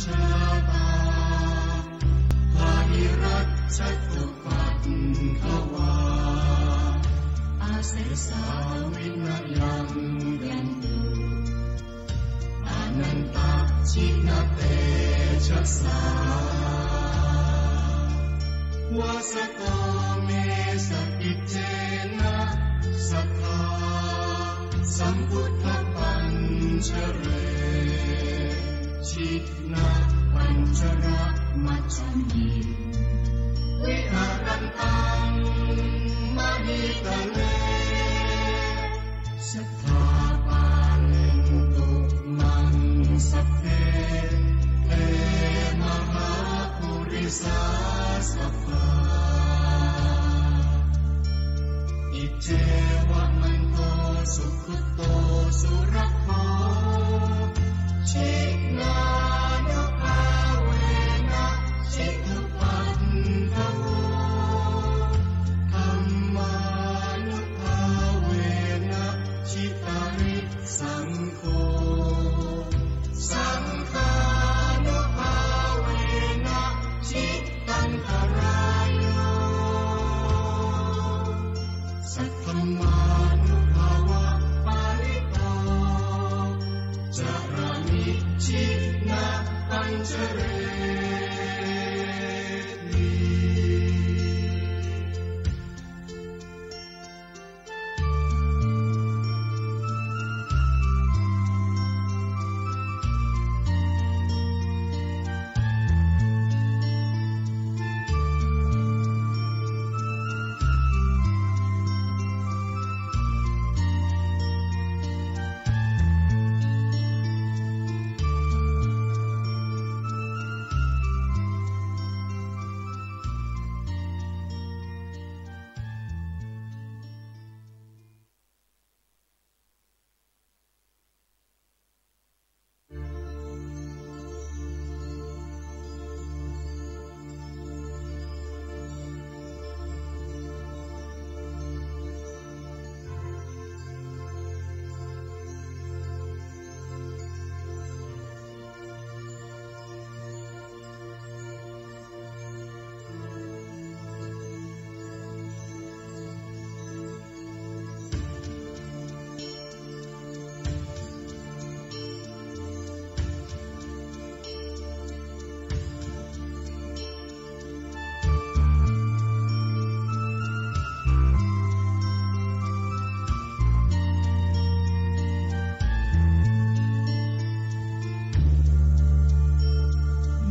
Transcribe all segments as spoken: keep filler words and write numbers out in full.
ชาตา ภาริรัชจตุปัฏฐวา อเสสาวินยังยันตุ อนันตะจินเตจสา วาสโตเมสะกิจเจนะ สัทธา สัมพุทธปัญจเร จินปัญจรมัจจมิ วิหารันตังมหิตเล สัทธาปาเลนตุมังสัพเพ เตมหาปุริสาสัพพา อิเจวะมันโตสุข โตสุรโค จินานุภาเวนะ จิตุปัฏฐโว ธัมมานุภาเวนะ จิตาริสังโฆ สังฆานุภาเวนะ จิตตันตราโย สัทธัมมานุภาวะปาลิโต จารามิ จินปัญจเรติ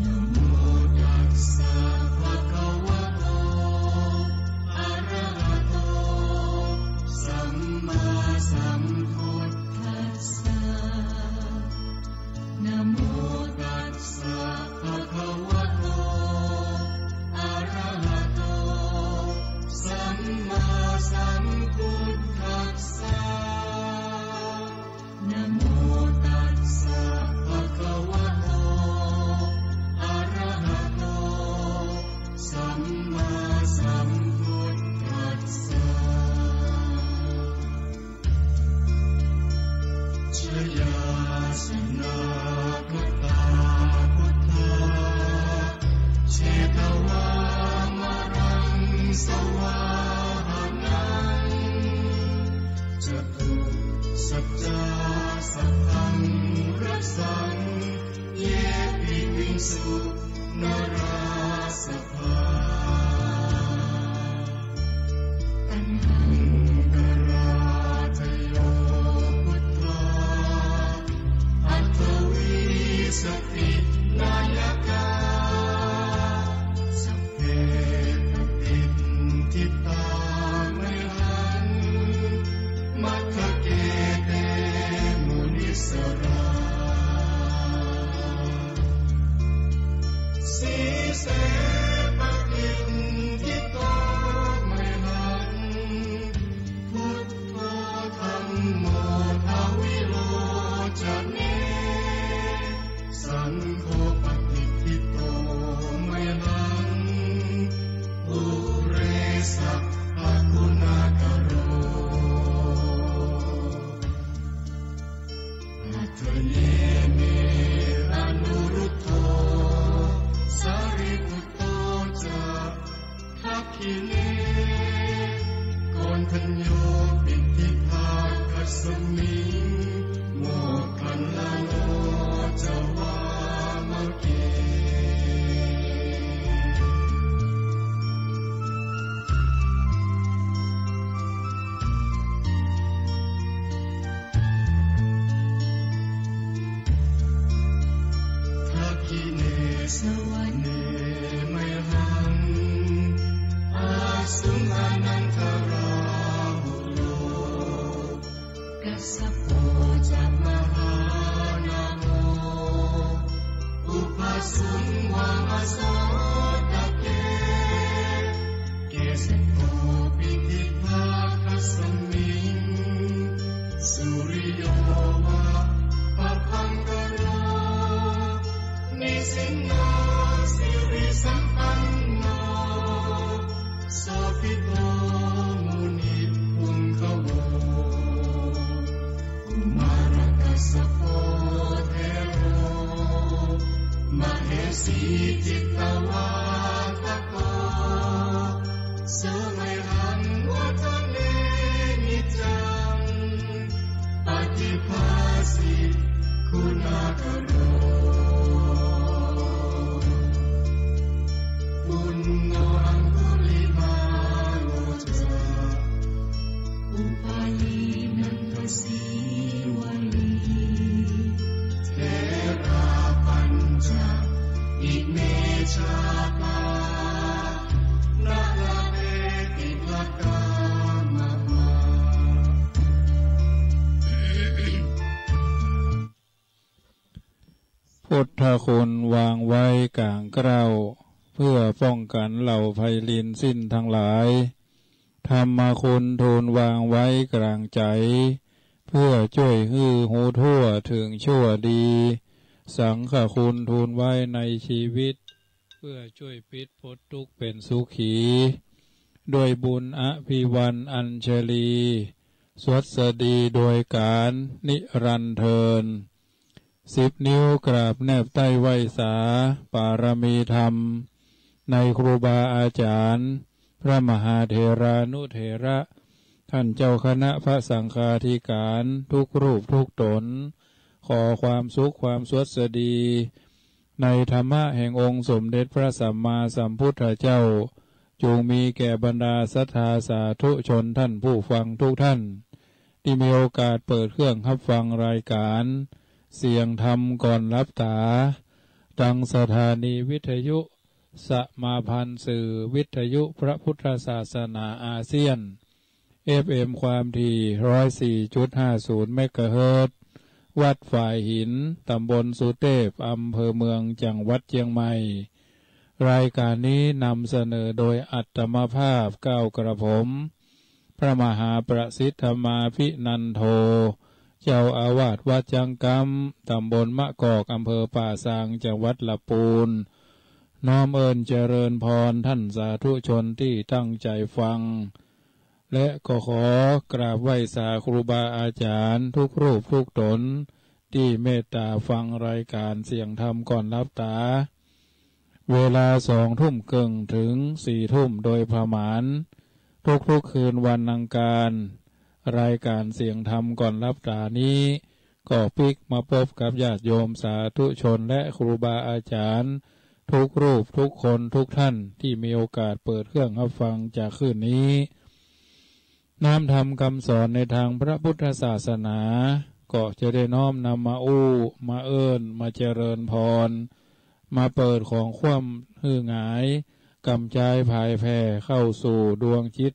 นะโมตัสสะภะคะวะโต อะระหะโต สัมมาสัมพุทธัสสะ นะโมตัสสะภะคะวะโต อะระหะโต สัมมาสัมพุทธัสสะ นะโมตัสสะภะคะวะโต อะระหะโต สัมมาสัมพุทธัสสะ ชยาสนากตาพุทธา เชตวามะรังสวาหะนัง จตุสัจจาสัพพังรัสสัง เยปิวิสุนราสภา ตัณหังคาราชโยพุทธา อัฏฐวีสตินายกา สัพเพปฏิฏฐิตาเมหัง มัคคะเกเตมุนิสสารา สีเสปฏิฏฐิโตเมหัง พุทโธธัมโมทวิโลจเน สังโฆปฏิฏฐิ สวรรค์ Nemayaṃ āsuṃ ānandarāhulo, kassapo ca mahānāmo, ubhāsuṃ vāmasotake. Kesatopi dibbakasmiṃ, suriyo va pabhaṅkaro, nisinno sirisampanno, sobhito munipuṅgavo. Kumārakassapo thero, mahesī cittavādako, so mayhaṃ vadane niccaṃ, paṭibhāsi guṇākaro. Puṇṇo aṅgulimālo ca, upālī nandasīvalī, therā pañca ime jātā, nalāṭe tilakā mama. พุทธคุณวางไว้ก๋างเกล้า เพื่อป้องกันเหล่าภัยรินสิ้นทั้งหลาย ธรรมคุณทูลวางไว้กลางใจ๋ เพื่อจ้วยหื้อฮู้ทั่วเถิงชั่วดี สังฆคุณทูลไว้ในชีวิต เพื่อจ้วยปิดป๊นตุ๊กข์เป๋นสุขี ด้วยบุญอภิวาทอัญชลี สวัสดีโดยก๋าลนิรันดร์เทอญ สิบนิ้วกราบแนบใต้ไหว้สา ปารมีธรรม ในครูบาอาจ๋ารย์ พระมหาเถรานุเถระ ท่านเจ้าคณะพระสังฆาธิการ ทุกรูปทุกต๋น ขอความสุขความสวัสดี ในธรรมะแห่งองค์สมเด็จพระสัมมาสัมพุทธเจ้า จุ่งมีแก่บรรดาศรัทธาสาธุชนท่านผู้ฟังทุกท่าน ตี้มีโอกาสเปิดเครื่องฮับฟังรายก๋านเสียงธรรมก่อนหลับต๋า ตางสถานีวิทยุสมาพันธ์สื่อวิทยุพระพุทธศาสนาอาเซียน เอฟเอ็ม ความถี่ ร้อยสี่จุดห้าศูนย์ เมกะเฮิรตซ์ วัดฝายหิน ต๋ำบลสุเตพ อำเภอเมือง จังหวัดเจียงใหม่ รายก๋านนี้นำเสนอโดยอาตมาภาพเก้ากระผม พระมหาประสิทธมาภินันโท เจ้าอาวาสวัดจังก๊ำ ต๋ำบลมะกอก อำเภอป่าซาง จังหวัดละปูน น้อมเอิ้นเจริญพรท่านสาธุชนตี้ตั้งใจ๋ฟัง และก็ขอกราบไหว้สาครูบาอาจ๋ารย์ทุกรูปทุกต๋น ตี้เมตต๋าฟังรายก๋านเสียงธรรมก่อนหลับต๋า เวลาสองทุ่มเกิ่งเถิงสี่ทุ่มโดยประมาณ ทุกๆ คืนวันอังคาร รายก๋านเสียงธรรมก่อนหลับต๋านี้ ก็ปิ๊กมาปบกับญาติโยมสาธุชนและครูบาอาจ๋ารย์ทุกรูปทุกคนทุกท่านตี้มีโอกาสเปิดเครื่องฮับฟังจากคลื่นนี้ น้ำธรรมกำสอนในตางพระพุทธศาสนา ก็จะได้น้อมนำมาอู้ มาเอิ้น มาเจริญพร มาเปิดของคว่ำหื้อหงาย ก๋ำจายผายแผ่เข้าสู่ดวงจิต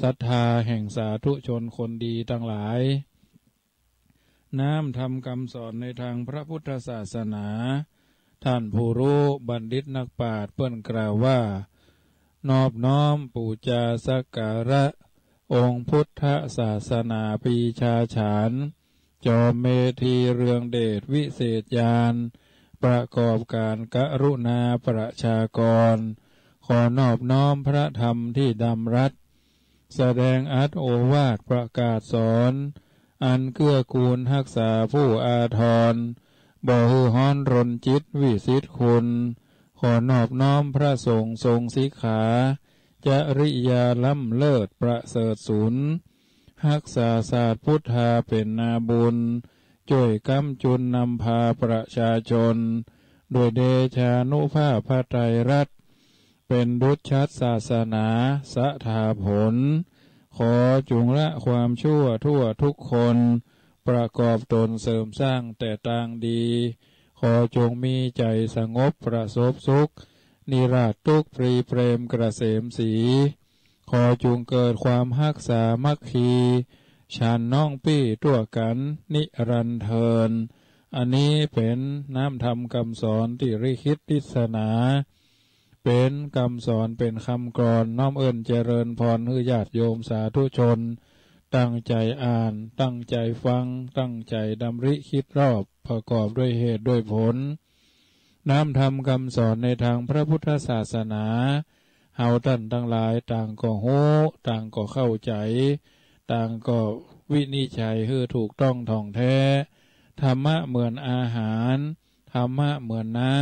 ศรัทธาแห่งสาธุชนคนดีตังหลาย น้ำธรรมกำสอนในตางพระพุทธศาสนา ท่านผู้ฮู้บัณฑิตนักปราชญ์เปิ้นกล่าวว่า นอบน้อมปู๋จาสักการะ องค์พุทธศาสนาปีชาฉาน จอมเมธีเรืองเดชวิเศษญาณ ประกอบก๋านกรุณาประชากร ขอนอบน้อมพระธรรมที่ดำรัส แสดงอัตถ์โอวาทประกาศสอน อันเกื้อกูลฮักษาผู้อาทร บ่หื้อฮ้อนรนจิตวิสิทธิ์คุณ ขอนอบน้อมพระสงฆ์ทรงสิกขา จริยาล้ำเลิศประเสริฐสุน ฮักษาศาสตร์พุทธาเป๋นนาบุญ จ้วยก๊ำจุนนำพาประชาชน ด้วยเดชานุภาพพระไตรรัตน์ เป๋นดุจฉัตรศาสนาสถาผล ขอจุงละความชั่วทั่วทุกคน ประกอบตนเสริมสร้างแต่ตางดี ข อจุ่งมีใจ๋สงบประสบสุข นิราศตุ๊กข์ปรีเปรมเกษมศรี ขอจุ่งเกิดความฮักสามัคคี ฉันน้องปี้ตั้วกั๋นนิรันดร์เทอญ อันนี้เป๋นน้ำธรรมกำสอนตี้ลิขิตเทศนา เป๋นกำสอนเป๋นกำกลอน น้อมเอิ้นเจริญพรหื้อญาติโยมสาธุชน ตั้งใจ๋อ่าน ตั้งใจ๋ฟัง ตั้งใจ๋ดำริคิดรอบ ประกอบด้วยเหตุด้วยผล น้ำธรรมกำสอนในตางพระพุทธศาสนา เฮาต้านตังหลายต่างก็ฮู้ ต่างก็เข้าใจ๋ ต่างก็วินิจฉัยหื้อถูกต้องถ่องแท้ ธรรมะเหมือนอาหาร ธรรมะเหมือนน้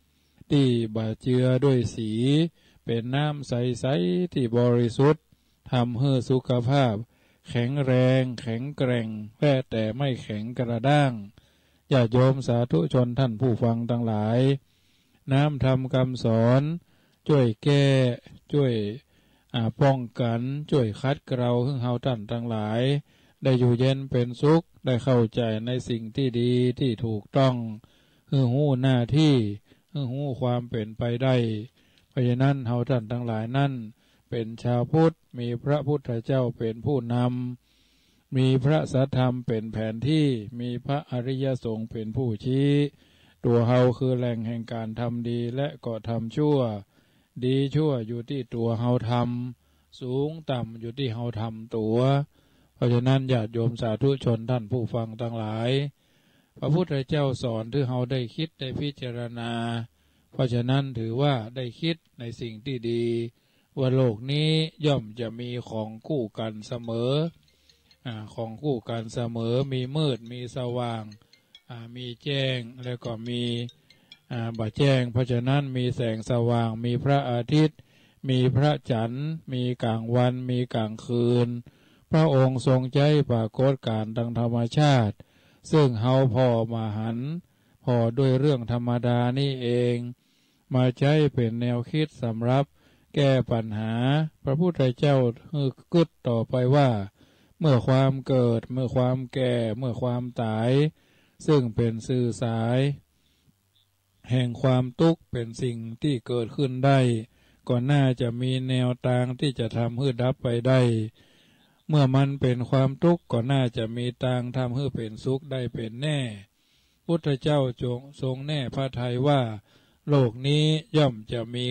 ำ ตี้บ่เจือด้วยสี เป๋นน้ำใสๆ ตี้บริสุทธิ์ ทำหื้อสุขภาพแข็งแรง แข็งแกร่ง แม้แต่ไม่แข็งกระด้าง ญาติโยมสาธุชนท่านผู้ฟังตังหลาย น้ำธรรมกำสอน จ้วยแก้ จ้วย อ่า ป้องกั๋น จ้วยขัดเกลาหื้อเฮาต้านตังหลาย ได้อยู่เย็นเป๋นสุข ได้เข้าใจ๋ในสิ่งตี้ดีตี้ถูกต้อง หื้อฮู้หน้าตี้ หื้อฮู้ความเป๋นไปได้ เพราะฉะนั้นเฮาต้านตังหลายนั้นเป๋นชาวพุทธ มีพระพุทธเจ้าเป๋นผู้นำ มีพระสัทธรรมเป๋นแผนตี้ มีพระอริยสงฆ์เป๋นผู้ชี้ ตั๋วเฮาคือแหล่งแห่งก๋านทำดีและก็ทำชั่ว ดีชั่วอยู่ตี้ตั๋วเฮาทำ สูงต่ำอยู่ตี้เฮาทำตั๋ว เพราะฉะนั้นญาติโยมสาธุชนท่านผู้ฟังตังหลาย พระพุทธเจ้าสอนหื้อเฮาได้คิดได้พิจารณา เพราะฉะนั้นถือว่าได้คิดในสิ่งตี้ดี ว่าโลกนี้ย่อมจะมีของคู่กั๋นเสมอ อ่า ของคู่กั๋นเสมอ มีมืด มีสว่าง อ่า มีแจ้ง แล้วก็มี อ่า บ่แจ้ง เพราะฉะนั้นมีแสงสว่าง มีพระอาทิตย์ มีพระจันทร์ มีก๋างวัน มีก๋างคืน พระองค์ทรงใจ๊ปรากฏก๋ารณ์ตางธรรมชาติ ซึ่งเฮาผ่อบ่หัน ผ่อด้วยเรื่องธรรมดานี่เอง มาใจ๊เป๋นแนวคิดสำหรับแก้ปัญหา พระพุทธเจ้าหื้อกึ๊ดต่อไปว่า เมื่อความเกิด เมื่อความแก่ เมื่อความต๋าย ซึ่งเป๋นสื่อสาย แห่งความตุ๊กข์เป๋นสิ่งตี้เกิดขึ้นได้ ก็น่าจะมีแนวตางตี้จะทำหื้อดับไปได้ เมื่อมันเป๋นความตุ๊กข์ ก็น่าจะมีตางทำหื้อเป๋นสุขได้เป๋นแน่ พุทธเจ้าจงทรงแน่พระทัยว่า โลกนี้ย่อมจะมี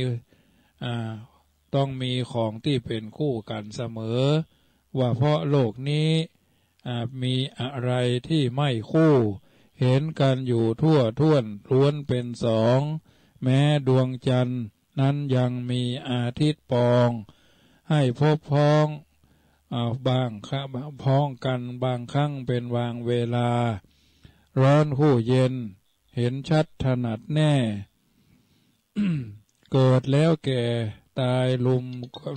อ่า ต้องมีของตี้เป๋นคู่กั๋นเสมอ ว่าเพราะโลกนี้ อ่า มีอะไรตี้ไม่คู่ เห็นกั๋นอยู่ทั่วถ้วน ล้วนเป๋นสอง แม้ดวงจันทร์นั้นยังมีอาทิตย์ปอง ให้พบพ้อง อ่า บางครั้ง พ้องกั๋นบางครั้งเป๋นบางเวลา ร้อนคู่เย็น เห็นชัดถนัดแน่ เกิดแล้วแก่ต๋ายลุม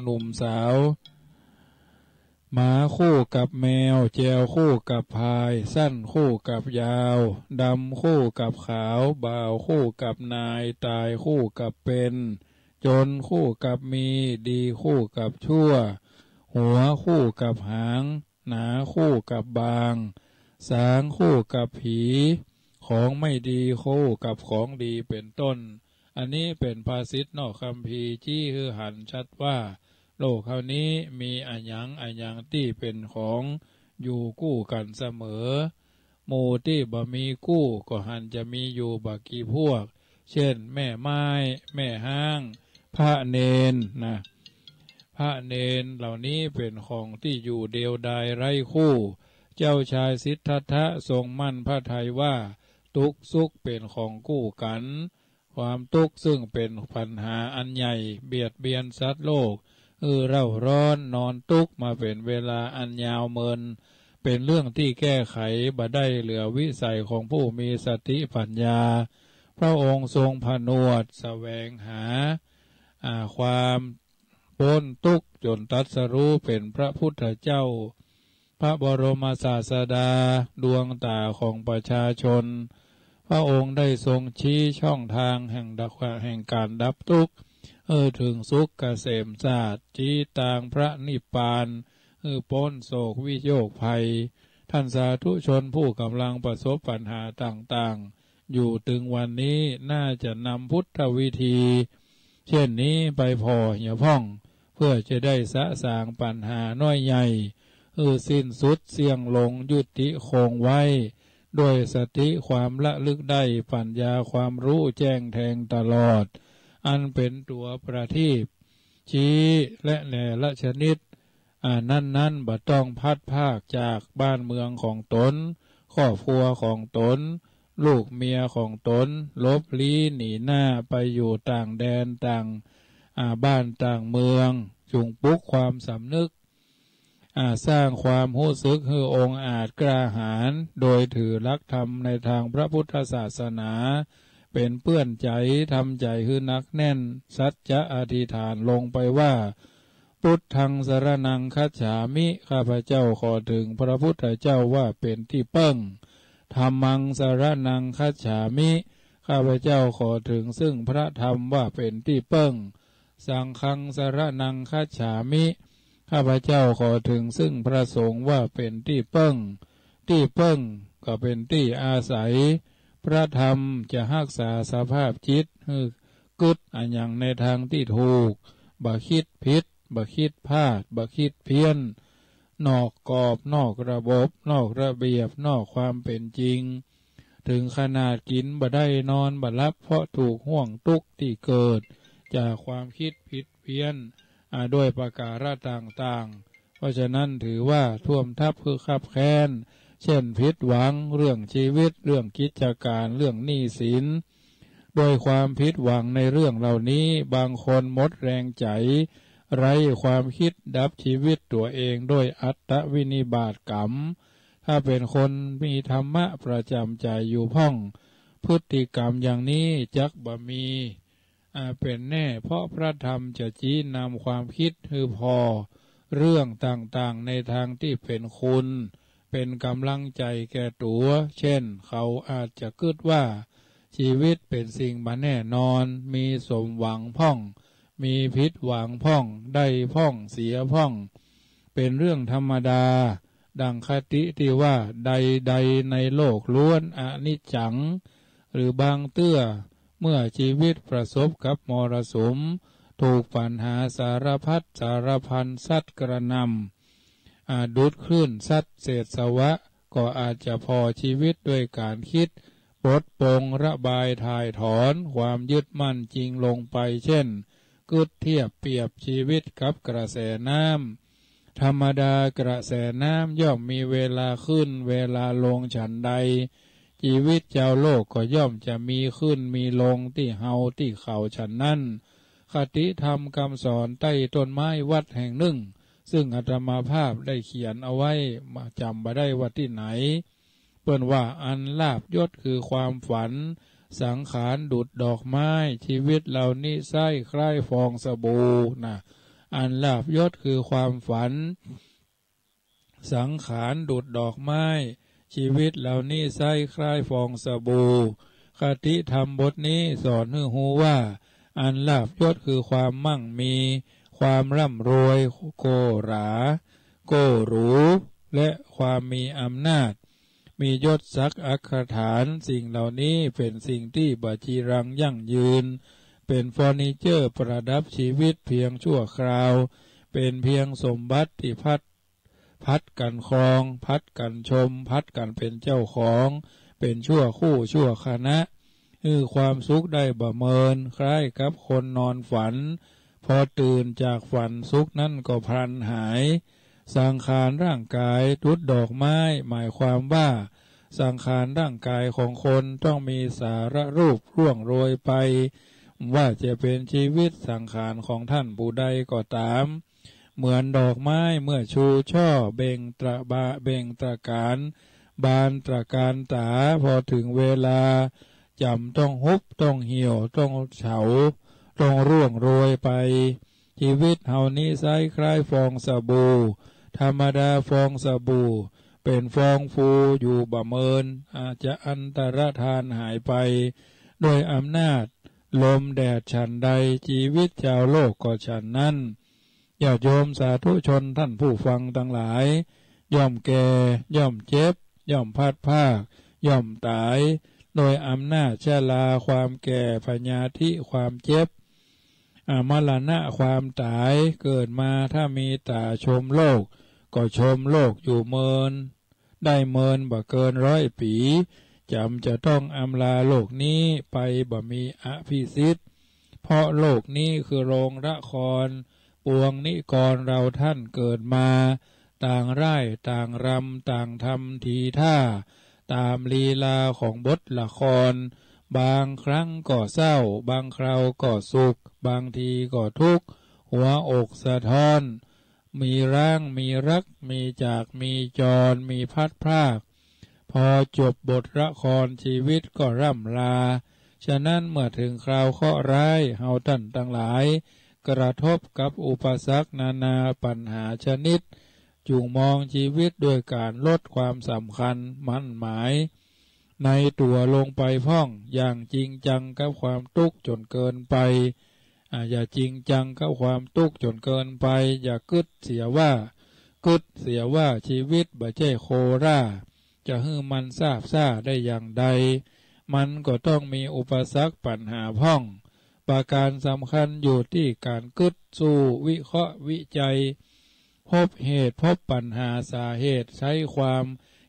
หนุ่มสาว หมาคู่กับแมว แจวคู่กับพาย สั้นคู่กับยาว ดำคู่กับขาว บ่าวคู่กับนาย ต๋ายคู่กับเป๋น จนคู่กับมี ดีคู่กับชั่ว หัวคู่กับหาง หนาคู่กับบาง สางคู่กับผี ของไม่ดีคู่กับของดี เป๋นต้น อันนี้เป๋นภาษิตนอกคัมภีร์ ชี้หื้อหันชัดว่า โลกเฮานี้มีอะหยังอะหยังตี้เป๋นของอยู่คู่กั๋นเสมอ หมู่ตี้บ่มีคู่ก็หันจะมีอยู่บ่กี่พวก เช่น แม่ไม้ แม่ฮ้าง พระเณรนะ พระเณรเหล่านี้เป๋นของตี้อยู่เดียวดายไร้คู่ เจ้าชายสิทธัตถะทรงมั่นพระทัยว่า ตุ๊กข์สุขเป๋นของคู่กั๋น ความตุ๊กข์ซึ่งเป๋นปัญหาอันใหญ่เบียดเบียนสัตว์โลก หื้อเร่าร้อนนอนตุ๊กข์มาเป๋นเวลาอันยาวเมิน เป๋นเรื่องตี้แก้ไขบ่ได้เหลือวิสัยของผู้มีสติปัญญา พระองค์ทรงผนวดแสวงหา อ่า ความป๊นตุ๊กข์จ๋นตรัสรู้เป๋นพระพุทธเจ้า พระบรมศาสดา ดวงต๋าของประชาชน พระองค์ได้ทรงชี้ช่องตางแห่งดับ แห่งก๋านดับตุ๊กข์ หื้อเถิงสุขเกษมศาสตร์ ชี้ตางพระนิพพาน หื้อป๊นโศกวิโยคภัย ท่านสาธุชนผู้ก่ำลังประสบปัญหาต่างๆ อยู่ตึงวันนี้ น่าจะนำพุทธวิธีเช่นนี้ไปผ่อเหียพ่อง เพื่อจะได้สะสางปัญหาน้อยใหญ่ หื้อสิ้นสุดเสี้ยงลง ยุติคงไว้ ด้วยสติความระลึกได้ ปัญญาความรู้แจ้งแทงตลอด อันเป๋นตั๋วประทีป ชี้และแหน่ละชนิด อ่า นั้นๆ บ่ต้องพลัดพรากจากบ้านเมืองของตน ครอบครัวของตน ลูกเมียของตน หลบลี้หนีหน้าไปอยู่ต่างแดนต่าง อ่า บ้านต่างเมือง จุ่งปลุกความสำนึก อ่า สร้างความฮู้สึกหื้อองอาจกล้าหาญ โดยถือหลักธรรมในตางพระพุทธศาสนา เป๋นเปื้อนใจ๋ ทำใจ๋หื้อหนักแน่น สัจจะอธิษฐานลงไปว่า พุทธังสรณังคัจฉามิ ข้าพเจ้าขอเถิงพระพุทธเจ้าว่าเป๋นตี้เปิ้ง ธัมมังสรณังคัจฉามิ ข้าพเจ้าขอเถิงซึ่งพระธรรมว่าเป๋นตี้เปิ้ง สังฆังสรณังคัจฉามิ ข้าพเจ้าขอเถิงซึ่งพระสงฆ์ว่าเป๋นตี้เปิ้ง ตี้เปิ้งก็เป๋นตี้อาศัย พระธรรมจะฮักษาสภาพจิตหื้อกึ๊ดอะหยังในตางตี้ถูก บ่คิดผิด บ่คิดพลาด บ่คิดเพี้ยน นอกกรอบ นอกระบบ นอกระเบียบ นอกความเป๋นจริง เถิงขนาดกิ๋นบ่ได้นอนบ่หลับ เพราะถูกห่วงตุ๊กข์ตี้เกิดจากความคิดผิดเพี้ยน อ่า ด้วยประก๋าระต่างๆ เพราะฉะนั้นถือว่าท่วมทับหื้อคับแค้น เช่นผิดหวังเรื่องจีวิต เรื่องกิจก๋าน เรื่องหนี้สิน ด้วยความผิดหวังในเรื่องเหล่านี้ บางคนหมดแรงใจ๋ ไร้ความคิด ดับจีวิตตั๋วเองด้วยอัตตวินิบาตกรรม ถ้าเป๋นคนมีธรรมะประจ๋ำใจ๋อยู่พ่อง พฤติกรรมอย่างนี้จักบ่มี อ่า เป๋นแน่ เพราะพระธรรมจะชี้นำความคิดหื้อผ่อเรื่องต่างๆ ในตางตี้เป๋นคุณ เป๋นก๋ำลังใจ๋แก่ตั๋ว เช่น เขาอาจจะกึ๊ดว่า จีวิตเป๋นสิ่งบ่แน่นอน มีสมหวังพ่อง มีผิดหวังพ่อง ได้พ่อง เสียพ่อง เป๋นเรื่องธรรมดา ดังคติตี้ว่า ใดๆ ในโลกล้วนอนิจจัง หรือบางเตื้อ เมื่อจีวิตประสบกับมรสุม ถูกปัญหาสารพัดสารพันซัดกระหน่ำ อ่า ดุจคลื่นซัดเศษสวะ ก็อาจจะผ่อจีวิตด้วยก๋านกึ๊ด ปลดปลง ระบาย ถ่ายถอน ความยึดมั่นจริงลงไป เช่น กึ๊ดเทียบเปรียบจีวิตกับกระแสน้ำ ธรรมดากระแสน้ำย่อมมีเวลาขึ้นเวลาลงฉันใด จีวิตจาวโลกก็ย่อมจะมีขึ้นมีลงตี้เฮาตี้เขาฉันนั้น คติธรรมกำสอนใต้ต้นไม้วัดแห่งนึ่ง ซึ่งอาตมาภาพได้เขียนเอาไว้ มาจ๋ำบ่ได้ว่าตี้ไหน เปิ้นว่า อันลาภยศคือความฝัน สังขารดุจดอกไม้ จีวิตเฮานี้ไซร้คล้ายฟองสบู่นะ อันลาภยศคือความฝัน สังขารดุจดอกไม้ จีวิตเฮานี้ไซร้คล้ายฟองสบู่ คติธรรมบทนี้สอนหื้อฮู้ว่า อันลาภยศคือความมั่งมี ความร่ำรวย โกหรา โกหรู และความมีอำนาจ มียศศักดิ์อักขฐาน สิ่งเหล่านี้เป๋นสิ่งตี้บ่จีรังยั่งยืน เป๋นเฟอร์นิเจอร์ประดับจีวิตเพียงชั่วคราว เป๋นเพียงสมบัติตี้ผัด ผัดกั๋นครอง ผัดกั๋นชม ผัดกั๋นเป๋นเจ้าของ เป๋นชั่วคู่ชั่วขณะ หื้อความสุขได้บ่เมิน คล้ายกับคนนอนฝัน พอตื่นจากฝันสุขนั้นก็พลันหาย สังขารร่างกายดุจดอกไม้ หมายความว่า สังขารร่างกายของคนต้องมีสารรูปร่วงโรยไป ว่าจะเป๋นจีวิตสังขารของต้านผู้ใดก็ต๋าม เหมือนดอกไม้เมื่อชูช่อเบ่งตระบา เบ่งตระกาน บานตระกานต๋า พอเถิงเวลา จ๋ำต้องหุบ ต้องเหี่ยว ต้องเฉา ต้องร่วงโรยไป จีวิตเฮานี้ไซร้คล้ายฟองสบู่ ธรรมดาฟองสบู่เป๋นฟองฟูอยู่บ่เมิน อาจจะอันตรธานหายไป ด้วยอำนาจลมแดดฉันใด จีวิตจาวโลกก็ฉันนั้น ญาติโยมสาธุชนท่านผู้ฟังตังหลาย ย่อมแก่ ย่อมเจ็บ ย่อมพลัดพราก ย่อมต๋าย โดยอำนาจชรา ความแก่ พยาธิ ความเจ็บ อ่า มรณะ ความต๋าย เกิดมาถ้ามีต๋าชมโลก ก็ชมโลกอยู่เมิน ได้เมินบ่เกินร้อยปี๋ จ๋ำจะต้องอำลาโลกนี้ไปบ่มีอภิสิทธิ์ เพราะโลกนี้คือโรงละคร ปวงนิกรเราท่านเกิดมา ต่างร่ายต่างรำ ต่างทำทีท่า ต๋ามลีลาของบทละคร บางครั้งก็เศร้า บางคราวก็สุข บางทีก็ทุกข์ หัวอกสะท้อน มีร้าง มีรัก มีจาก มีจร มีพลัดพราก พอจบบทละคร ชีวิตก็ร่ำลา ฉะนั้นเมื่อถึงคราวเคราะห์ร้าย เฮาท่านตังหลาย กระทบกับอุปสรรคนานาปัญหาชนิด จุ่งมองชีวิตด้วยก๋านลดความสำคัญหมั้นหมายในตั๋วลงไปพ่อง อย่างจริงจังกับความตุ๊กข์จ๋นเกินไป อ่า อย่าจริงจังกับความตุ๊กข์จ๋นเกินไป อย่ากึ๊ดเสียว่า กึ๊ดเสียว่าชีวิตบ่ใจ้โครา จะหื้อมันซาบซ่าได้อย่างใด มันก็ต้องมีอุปสรรคปัญหาพ่อง ประก๋านสำคัญอยู่ตี้ก๋านกึ๊ดสู้วิเคราะห์วิจัย พบเหตุพบปัญหาสาเหตุ ใช้ความ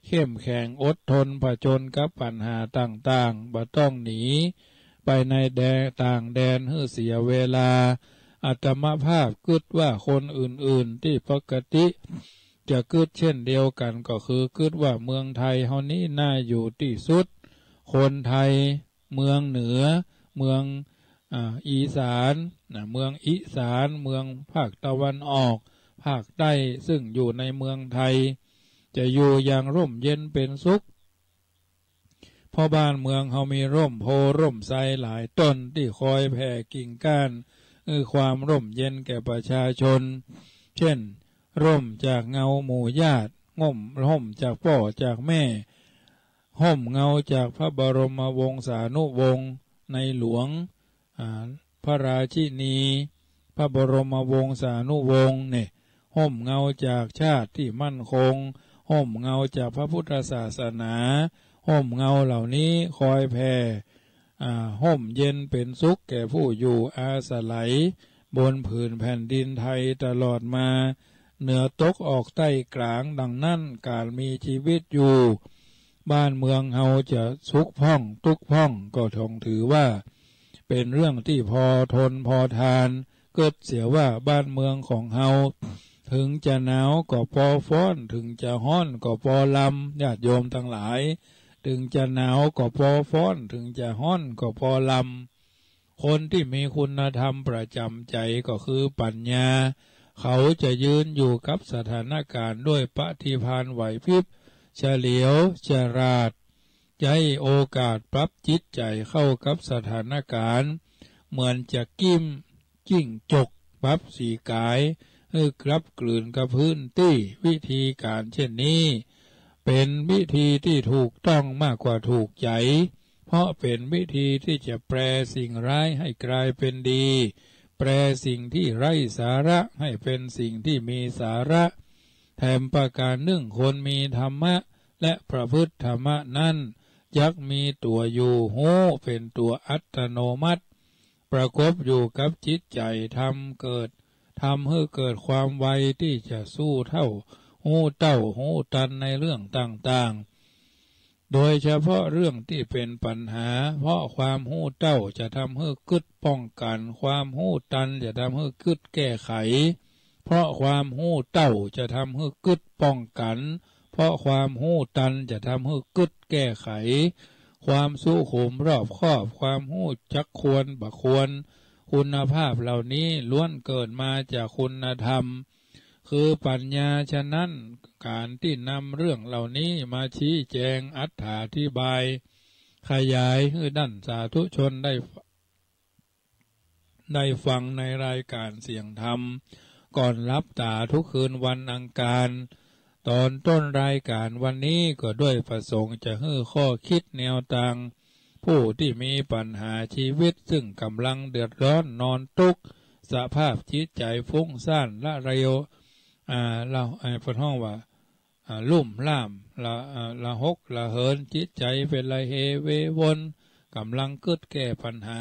เข้มแข็งอดทนผจญกับปัญหาต่างๆ บ่ต้องหนีไปในแดนต่างแดนหื้อเสียเวลา อาตมาภาพกึ๊ดว่าคนอื่นๆ ตี้ปกติจะกึ๊ดเช่นเดียวกั๋น ก็คือกึ๊ดว่าเมืองไทยเฮานี้น่าอยู่ตี้สุด คนไทย เมืองเหนือ เมือง อ่า อีสาน นะ เมืองอีสาน เมืองภาคตะวันออก ภาคใต้ ซึ่งอยู่ในเมืองไทย จะอยู่อย่างร่มเย็นเป็นสุข เพราะบ้านเมืองเฮามีร่มโพธิ์ร่มไทรหลายต้น ตี้คอยแผ่กิ่งก้าน หื้อความร่มเย็นแก่ประชาชน เช่น ร่มจากเงาหมู่ญาติ ร่ม ร่มจากป้อจากแม่ ฮ่มเงาจากพระบรมวงศานุวงศ์ในหลวง อ่า พระราชินี พระบรมวงศานุวงศ์เนี่ย ฮ่มเงาจากชาติที่มั่นคง ฮ่มเงาจากพระพุทธศาสนา ฮ่มเงาเหล่านี้คอยแผ่ อ่า ฮ่มเย็นเป็นสุขแก่ผู้อยู่อาศัยบนผืนแผ่นดินไทยตลอดมา เหนือตกออกใต้กลาง ดังนั้นก๋านมีชีวิตอยู่ บ้านเมืองเฮาจะสุขพ่องตุ๊กข์พ่อง ก็ต้องถือว่าเป็นเรื่องที่พอทนพอทาน กึ๊ดเสียว่าบ้านเมืองของเฮา ถึงจะหนาวก็ปอฟ้อน ถึงจะฮ้อนก็ปอลำ ญาติโยมตังหลาย ถึงจะหนาวก็ปอฟ้อน ถึงจะฮ้อนก็ปอลำ คนที่มีคุณธรรมประจ๋ำใจ๋ก็คือปัญญา เขาจะยืนอยู่กับสถานก๋ารณ์ด้วยปฏิภาณไหวพริบ เฉลียวฉลาด ใจ๊โอกาสปรับจิตใจ๋เข้ากับสถานก๋ารณ์ เหมือนจะกิ้ม จิ้งจกปรับสีก๋าย หื้อกลับกลืนกับพื้นตี้ วิธีก๋ารเช่นนี้ เป๋นวิธีที่ถูกต้องมากกว่าถูกใจ๋ เพราะเป๋นวิธีที่จะแปลสิ่งร้ายให้ก๋ายเป๋นดี แปลสิ่งที่ไร้สาระให้เป๋นสิ่งที่มีสาระ แถมประก๋านนึ่ง คนมีธรรมะและประพฤติธรรมะนั้น จักมีตั๋วอยู่ฮู้เป๋นตั๋วอัตโนมัติ ประกบอยู่กับจิตใจ๋ ทำเกิด ทำหื้อเกิดความไวตี้จะสู้เต้า ฮู้เต้า ฮู้ตันในเรื่องต่างๆ โดยเฉพาะเรื่องตี้เป๋นปัญหา เพราะความฮู้เต้าจะทำหื้อกึ๊ดป้องกั๋น ความฮู้ตันจะทำหื้อกึ๊ดแก้ไข เพราะความฮู้เต้าจะทำหื้อกึ๊ดป้องกั๋น เพราะความฮู้ตันจะทำหื้อกึ๊ดแก้ไข ความสุขุมรอบคอบ ความฮู้จักควรบ่ควร คุณภาพเหล่านี้ล้วนเกิดมาจากคุณธรรม คือปัญญา ฉะนั้นก๋านตี้นำเรื่องเหล่านี้มาชี้แจงอธิบาย ขยายหื้อต้านสาธุชนได้ ได้ฟังในรายก๋านเสียงธรรม ก่อนหลับต๋าทุกคืนวันอังคาร ต๋อนต้นรายก๋านวันนี้ก็ด้วยประสงค์จะหื้อข้อคิดแนวตาง ผู้ตี้มีปัญหาชีวิตซึ่งก่ำลังเดือดร้อนนอนตุ๊กข์ สภาพจิตใจ๋ฟุ้งซ่านละเรว อ่า เฮา อ่า เปิ้นฮ้องว่า ลุ่มหล้าม ละ เอ่อ ระหกระเหิน จิตใจ๋เป๋นละเหเววน ก่ำลังกึ๊ดแก้ปัญหา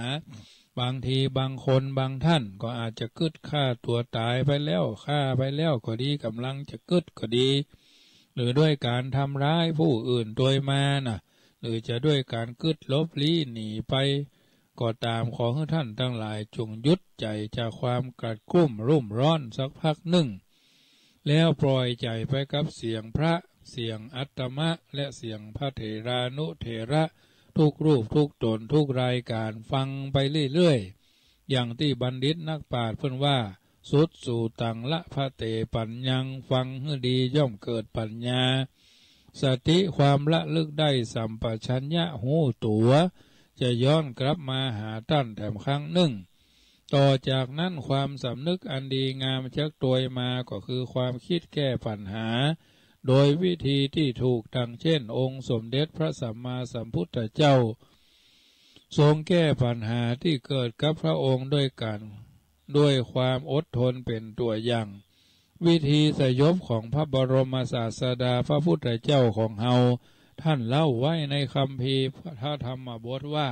บางทีบางคนบางท่านก็อาจจะกึ๊ดฆ่าตั๋วต๋ายไปแล้ว ฆ่าไปแล้วก็ดี ก่ำลังจะกึ๊ดก็ดี หรือด้วยก๋านทำร้ายผู้อื่นตวยมานะ หรือจะด้วยก๋านกึ๊ดหลบลี้หนีไปก็ต๋าม ขอหื้อต้านตังหลายจงหยุดใจ๋จากความกัดกลุ้มรุ่มร้อนสักพักนึ่ง แล้วปล่อยใจ๋ไปกับเสียงพระ เสียงอาตมะ และเสียงพระเถรานุเถระ กู้รูปกู้ต๋นกู้รายก๋าน ฟังไปเรื่อยๆ อย่างตี้บัณฑิตนักปราชญ์เปิ้นว่า สุตสุตัง ละภะเต ปัญญัง ฟังหื้อดีย่อมเกิดปัญญา สติ ความระลึกได้ สัมปชัญญะ ฮู้ตั๋ว จะย้อนกลับมาหาต้านแถมครั้งนึ่ง ต่อจากนั้นความสำนึกอันดีงามจักตวยมา ก็คือความกึ๊ดแก้ปัญหา โดยวิธีตี้ถูก ดังเช่น องค์สมเด็จพระสัมมาสัมพุทธเจ้า ทรงแก้ปัญหาตี้เกิดกับพระองค์ด้วยก๋าน ด้วยความอดทนเป๋นตั๋วอย่าง วิธีสยบของพระบรมศาสดาพระพุทธเจ้าของเฮา ต้านเล่าไว้ในคัมภีร์พระธรรมบทว่า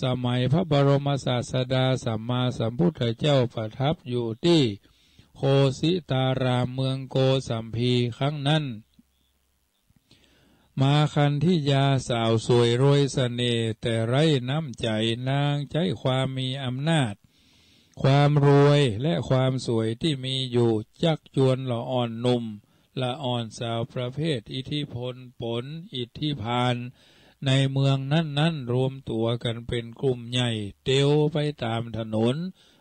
สมัยพระบรมศาสดาสัมมาสัมพุทธเจ้าประทับอยู่ตี้โคสิตารามเมืองโกสัมพีครั้งนั้น มาคันธิยาสาวสวยรวยเสน่ห์ แต่ไร้น้ำใจ๋ นางใจ๊ความมีอำนาจ ความรวย และความสวยตี้มีอยู่ จักจวนละอ่อนหนุ่ม ละอ่อนสาวประเภทอิทธิพลปนอิทธิพาน ในเมืองนั้นๆ รวมตั๋วกั๋นเป๋นกลุ่มใหญ่ เตียวไปต๋ามถนน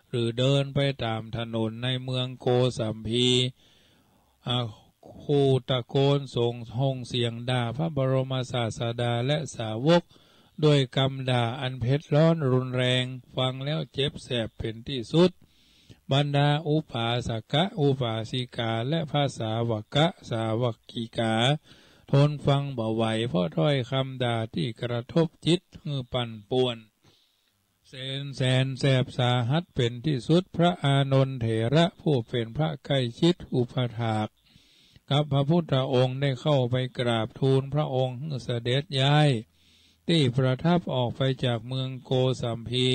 หรือเดินไปต๋ามถนนในเมืองโกสัมพี อ่า คู่ตะโกนส่ง ส่งเสียงด่าพระบรมศาสดาและสาวก ด้วยกำด่าอันเผ็ดร้อนรุนแรง ฟังแล้วเจ็บแสบเป๋นตี้สุด บรรดาอุปาสกะ อุปาสิกา และพระสาวกะ สาวักขิกา ทนฟังบ่ไหว เพราะถ้อยกำด่าตี้กระทบจิตหื้อปั่นป่วน แสน แสนแสบสาหัสเป๋นตี้สุด พระอานนทเถระผู้เป๋นพระใก้ชิดอุปถากกับพระพุทธองค์ ได้เข้าไปกราบทูลพระองค์หื้อเสด็จย้ายตี้ประทับออกไปจากเมืองโกสัมพี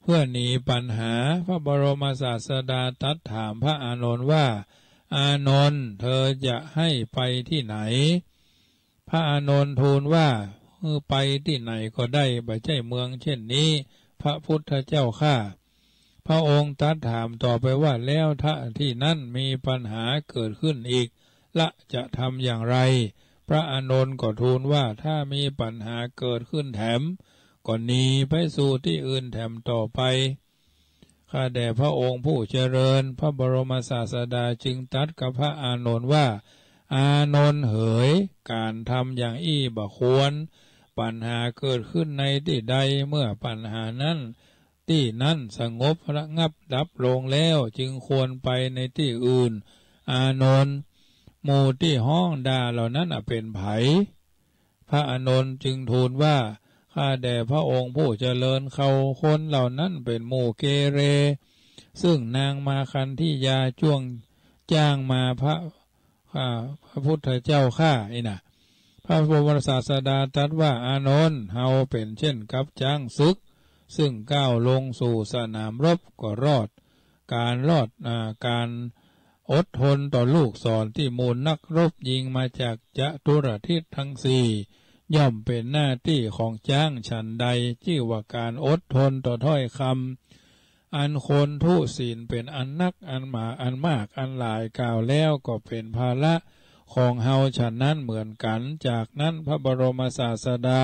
เพื่อหนีปัญหา พระบรมศาสดาตรัสถามพระอานนท์ว่า อานนท์ เธอจะให้ไปตี้ไหน พระอานนท์ทูลว่า หื้อไปตี้ไหนก็ได้ บ่ใจ้เมืองเช่นนี้ พระพุทธเจ้าข้า พระองค์ตรัสถามต่อไปว่า แล้วถ้าตี้นั้นมีปัญหาเกิดขึ้นอีกละ จะทำอย่างไร พระอานนท์ก็ทูลว่า ถ้ามีปัญหาเกิดขึ้นแถม ก็หนีไปสู่ตี้อื่นแถมต่อไป ข้าแต่พระองค์ผู้เจริญ พระบรมศาสดาจึงตรัสกับพระอานนท์ว่า อานนท์เหย ก๋านทำอย่างอี้บ่ควร ปัญหาเกิดขึ้นในตี้ใด เมื่อปัญหานั้น ตี้นั้นสงบระงับดับลงแล้ว จึงควรไปในตี้อื่น อานนท์ หมู่ตี้ฮ้องด่าเหล่านั้นเป๋นใผ พระอานนท์จึงทูลว่า ข้าแต่พระองค์ผู้เจริญ เขาคนเหล่านั้นเป๋นหมู่เกเร ซึ่งนางมาคันธิยาจ้วงจ้างมาพระ อ่า พระพุทธเจ้าข้า อี้นะ พระบรมศาสดาตรัสว่า อานนท์ เฮาเป๋นเช่นกับจ๊างศึก ซึ่งก้าวลงสู่สนามรบก็รอด ก๋านรอด อ่า ก๋านอดทนต่อลูกศรตี้หมู่นักรบยิงมาจากจตุรทิศทั้งสี่ ย่อมเป๋นหน้าตี้ของจ๊างฉันใด จื้อว่าก๋านอดทนต่อถ้อยกำ อันคนทุศีลเป๋นอันนัก อันหมา อันมาก อันหลายกล่าวแล้วก็เป๋นภาระของเฮาฉันนั้นเหมือนกั๋น จากนั้นพระบรมศาสดา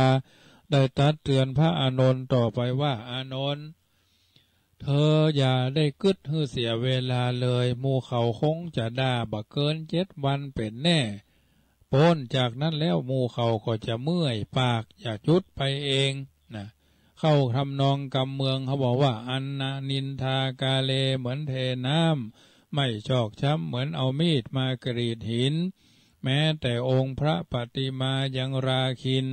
ได้ตรัสเตือนพระอานนท์ต่อไปว่า อานนท์ เธออย่าได้กึ๊ดหื้อเสียเวลาเลย หมู่เขาคงจะด่าบ่เกินเจ็ดวันเป๋นแน่ ป๊นจากนั้นแล้วหมู่เขาก็จะเมื่อยปาก จะจุดไปเองนะ เข้าทำนองกำเมืองเขาบอกว่า อันนินทากาเล เหมือนเทน้ำ ไม่ชอกช้ำเหมือนเอามีดมากรีดหิน แม้แต่องค์พระปฏิมายังราคิณ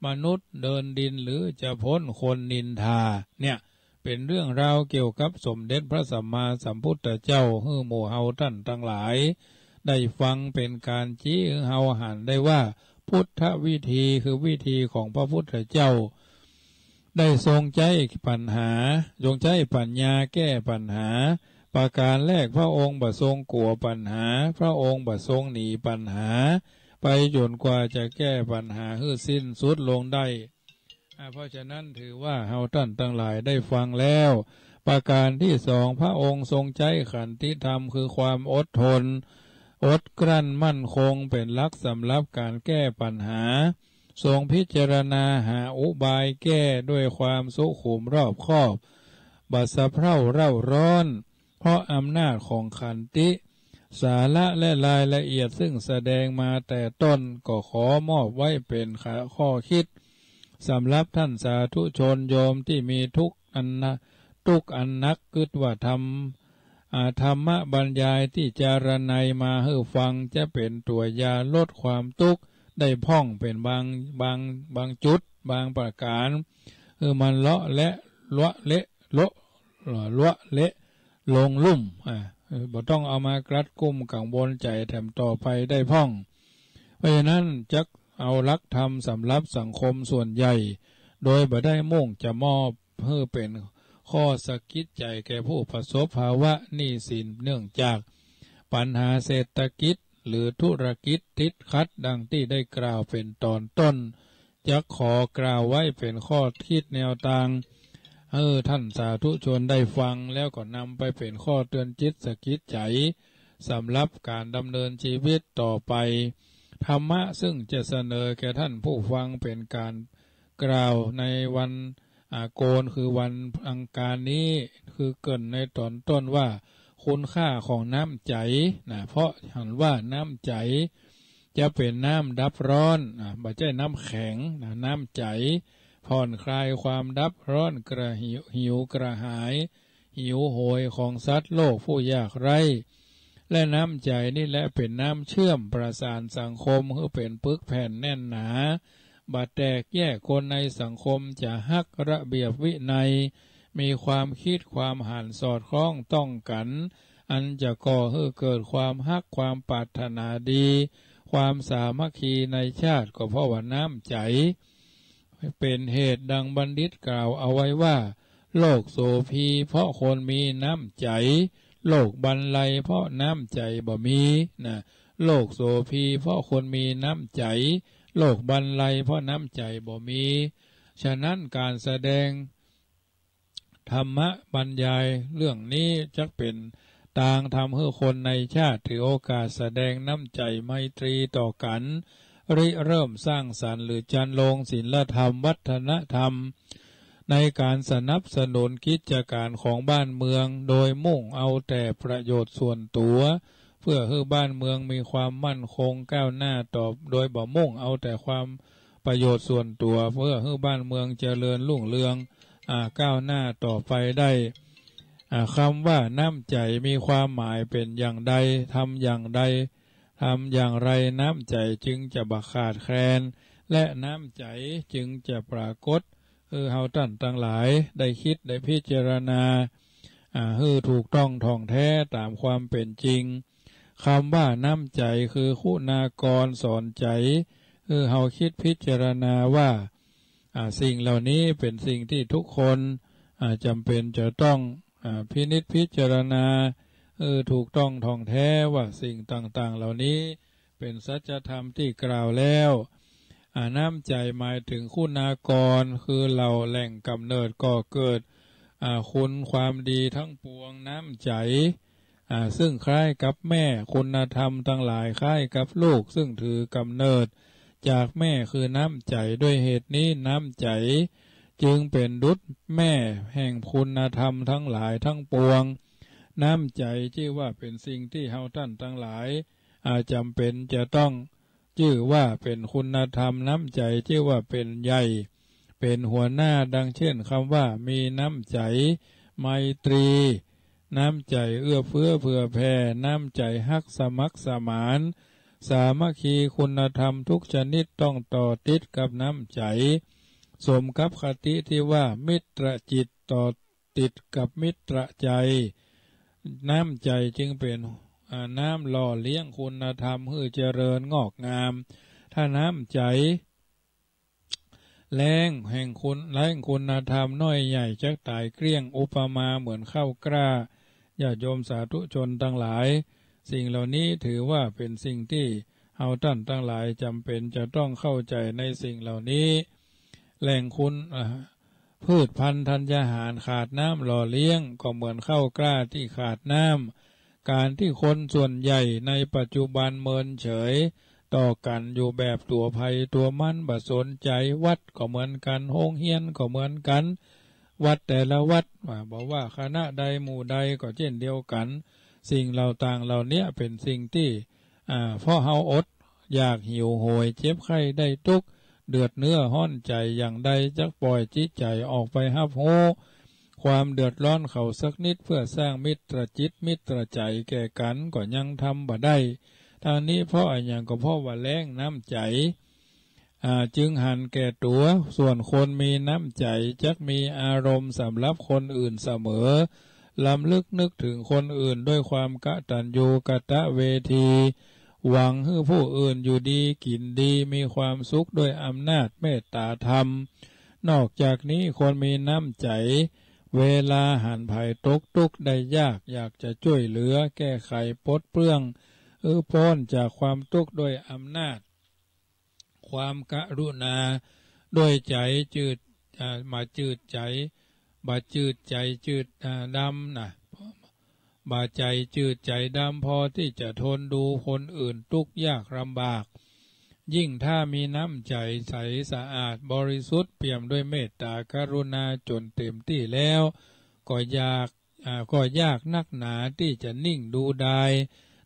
มนุษย์เดินดินหรือจะป๊นคนนินทา เนี่ย เป๋นเรื่องราวเกี่ยวกับสมเด็จพระสัมมาสัมพุทธเจ้า หื้อหมู่เฮาต้านตังหลาย ได้ฟังเป๋นก๋านจี้หื้อเฮาหันได้ว่า พุทธวิธี คือวิธีของพระพุทธเจ้า ได้ทรงใจ๊ปัญหา ทรงใจ๊ปัญญาแก้ปัญหา ประก๋านแรก พระองค์บ่ทรงกั๋วปัญหา พระองค์บ่ทรงหนีปัญหา ไปจ๋นกว่าจะแก้ปัญหาหื้อสิ้นสุดลงได้ อ่า เพราะฉะนั้นถือว่าเฮาต้านตังหลายได้ฟังแล้ว ประก๋านตี้สอง พระองค์ทรงใจ๊ขันติธรรม คือความอดทน อดกลั้นมั่นคง เป๋นหลักสำหรับก๋านแก้ปัญหา ทรงพิจารณาหาอุบายแก้ด้วยความสุขุมรอบคอบ บ่สะเพร่าเร่าร้อน เพราะอำนาจของขันติ สาระและรายละเอียดซึ่งแสดงมาแต่ต้น ก็ขอมอบไว้เป๋นข้อคิด สำหรับต้านสาธุชนโยมตี้มีทุกข์อันนะ ทุกข์อันนัก กึ๊ดว่าธรรม อ่า ธรรมบรรยายตี้จารณัยมาหื้อฟัง จะเป๋นตั๋วยาลดความตุ๊กข์ได้พ่องเป๋นบาง บาง บางจุด บางประก๋าน หื้อมันเลาะและ เลาะเละ เลาะ เลาะเละลงลุ่ม อ่า เออ บ่ต้องเอามากัดกุ้มกังวลใจ๋แถมต่อไปได้พ่อง เพราะฉะนั้นจักเอาหลักธรรมสำหรับสังคมส่วนใหญ่ โดยบ่ได้มุ่งจะมอบหื้อเป๋นข้อสะกิดใจ๋แก่ผู้ประสบภาวะหนี้สิน เนื่องจากปัญหาเศรษฐกิจหรือธุรกิจติดขัด ดังตี้ได้กล่าวเป๋นต๋อนต้น จักขอกล่าวไว้เป๋นข้อคิดแนวตาง หื้อต้านสาธุชนได้ฟัง แล้วก็นำไปเป๋นข้อเตือนจิตสะกิดใจ๋ สำหรับก๋านดำเนินจีวิตต่อไป ธรรมะซึ่งจะเสนอแก่ต้านผู้ฟังเป๋นก๋านกล่าวในวัน อ่า โกน คือวันอังคารนี้ คือเกริ่นในต๋อนต้นว่า คุณค่าของน้ำใจ๋นะ เพราะหันว่าน้ำใจ๋จะเป๋นน้ำดับร้อน อ่า บ่ใจ้น้ำแข็งนะ น้ำใจ๋ผ่อนคลายความดับร้อนกระหิว หิวกระหาย หิวโหยของสัตว์โลกผู้ยากไร้ และน้ำใจ๋นี่แหละเป๋นน้ำเชื่อมประสานสังคมหื้อเป๋นปึกแผ่นแน่นหนา บ่แตกแยก คนในสังคมจะฮักระเบียบวินัย มีความคิดความหันสอดคล้องต้องกั๋น อันจะก่อหื้อเกิดความฮักความปรารถนาดี ความสามัคคีในชาติ ก็เพราะว่าน้ำใจ๋ เป๋นเหตุดังบัณฑิตกล่าวเอาไว้ว่า โลกโสภีเพราะคนมีน้ำใจ๋ โลกบรรลัยเพราะน้ำใจ๋บ่มีนะ โลกโสภีเพราะคนมีน้ำใจ๋ โลกบรรลัยเพราะน้ำใจ๋บ่มี ฉะนั้นก๋านแสดงธรรมบรรยายเรื่องนี้จักเป๋นตางทำหื้อคนในชาติถือโอกาสแสดงน้ำใจ๋ไมตรีต่อกั๋น ริเริ่มสร้างสรรค์หรือจรรโลงศีลธรรมวัฒนธรรม ในก๋านสนับสนุนกิจก๋านของบ้านเมือง โดยมุ่งเอาแต่ประโยชน์ส่วนตั๋ว เพื่อหื้อบ้านเมืองมีความมั่นคงก้าวหน้าต่อ โดยบ่มุ่งเอาแต่ความประโยชน์ส่วนตั๋ว เพื่อหื้อบ้านเมืองเจริญรุ่งเรือง อ่า ก้าวหน้าต่อไปได้ อ่า กำว่าน้ำใจ๋มีความหมายเป๋นอย่างใด ทำอย่างใด ทำอย่างไรน้ำใจ๋จึงจะบ่ขาดแคลน และน้ำใจ๋จึงจะปรากฏ หื้อเฮาต้านตังหลายได้กึ๊ดได้พิจารณา อ่า หื้อถูกต้องถ่องแท้ต๋ามความเป๋นจริง กำว่าน้ำใจ๋คือคุณากรสอนใจ๋ หื้อเฮากึ๊ดพิจารณาว่า อ่า สิ่งเหล่านี้เป๋นสิ่งตี้ทุกคน อ่า จ๋ำเป๋นจะต้อง อ่า พินิจพิจารณา หื้อถูกต้องถ่องแท้ว่าสิ่งต่างๆ เหล่านี้เป๋นสัจธรรมตี้กล่าวแล้ว อ่า น้ำใจ๋หมายเถิงคุณากร คือเหล่าแหล่งก๋ำเนิดก่อเกิด อ่า คุณความดีทั้งปวง น้ำใจ๋ อ่า ซึ่งคล้ายกับแม่ คุณธรรมตังหลายคล้ายกับลูก ซึ่งถือก๋ำเนิดจากแม่คือน้ำใจ๋ ด้วยเหตุนี้น้ำใจ๋จึงเป๋นดุจแม่แห่งคุณธรรมทั้งหลายทั้งปวง น้ำใจ๋จื้อว่าเป๋นสิ่งตี้เฮาต้านตังหลาย อ่า จ๋ำเป๋นจะต้อง จื้อว่าเป๋นคุณธรรม น้ำใจ๋จื้อว่าเป๋นใหญ่ เป๋นหัวหน้า ดังเช่นกำว่ามีน้ำใจ๋ ไมตรี น้ำใจ๋เอื้อเฟื้อเผื่อแผ่ น้ำใจ๋ฮักสมัครสมาน สามัคคี คุณธรรมทุกชนิดต้องต่อติดกับน้ำใจ๋ สมกับคติตี้ว่ามิตรจิตต่อ ติดกับมิตรใจ๋ น้ำใจ๋จึงเป๋น อ่า น้ำหล่อเลี้ยงคุณธรรมหื้อเจริญงอกงาม ถ้าน้ำใจ๋แล้งแห่งคุณ แล้งคุณธรรมน้อยใหญ่จักต๋ายเกลี้ยง อุปมาเหมือนข้าวกล้า ญาติโยมสาธุชนตังหลาย สิ่งเหล่านี้ถือว่าเป๋นสิ่งตี้เฮาต้านตังหลายจ๋ำเป๋นจะต้องเข้าใจ๋ในสิ่งเหล่านี้ แหล่งคุณ อ่า พืชพันธุ์ธัญญาหารขาดน้ำหล่อเลี้ยง ก็เหมือนข้าวกล้าตี้ขาดน้ำ ก๋านตี้คนส่วนใหญ่ในปัจจุบันเมินเฉยต่อกั๋นอยู่แบบตั๋วใผตั๋วมัน บ่สนใจ๋ วัดก็เหมือนกั๋น โฮงเฮียนก็เหมือนกั๋น วัดแต่ละวัด อ่า บ่ว่าคณะใดหมู่ใดก็เจ้นเดียวกั๋น สิ่งเหล่าต่างเหล่าเนี้ยเป๋นสิ่งตี้ อ่า เพราะเฮาอดอยากหิวโหย เจ็บไข้ได้ตุ๊กข์ เดือดเนื้อฮ้อนใจ๋อย่างใด จักป่อยจิตใจ๋ออกไปฮับฮู้ความเดือดร้อนเขาสักนิด เพื่อสร้างมิตรจิตมิตรใจ๋แก่กั๋น ก็ยังทำบ่ได้ ทั้งนี้เพราะอะหยัง ก็เพราะว่าแล้งน้ำใจ๋ อ่า จึงหันแก่ตั๋ว ส่วนคนมีน้ำใจ๋จักมีอารมณ์สำหรับคนอื่นเสมอ รำลึกนึกถึงคนอื่นด้วยความกตัญญูกตเวที หวังหื้อผู้อื่นอยู่ดีกิ๋นดี มีความสุขด้วยอำนาจเมตตาธรรม นอกจากนี้คนมีน้ำใจ๋ เวลาหันใผตกตุ๊กข์ได้ยาก อยากจะจ้วยเหลือแก้ไขปลดเปลื้อง หื้อป๊นจากความตุ๊กข์ด้วยอำนาจ ความกรุณา ด้วยใจ๋จืด อ่า บ่จืดใจ๋ บ่จืดใจ๋จืด อ่า ดำนะ บ่ใจ๋จืดใจ๋ดำพอตี้จะทนดูคนอื่นตุ๊กข์ยากลำบาก ยิ่งถ้ามีน้ำใจ๋ใสสะอาดบริสุทธิ์เปี่ยมด้วยเมตตากรุณาจ๋นเต๋มตี้แล้ว ก็อยาก อ่า ก็ยากนักหนาตี้จะนิ่งดูดาย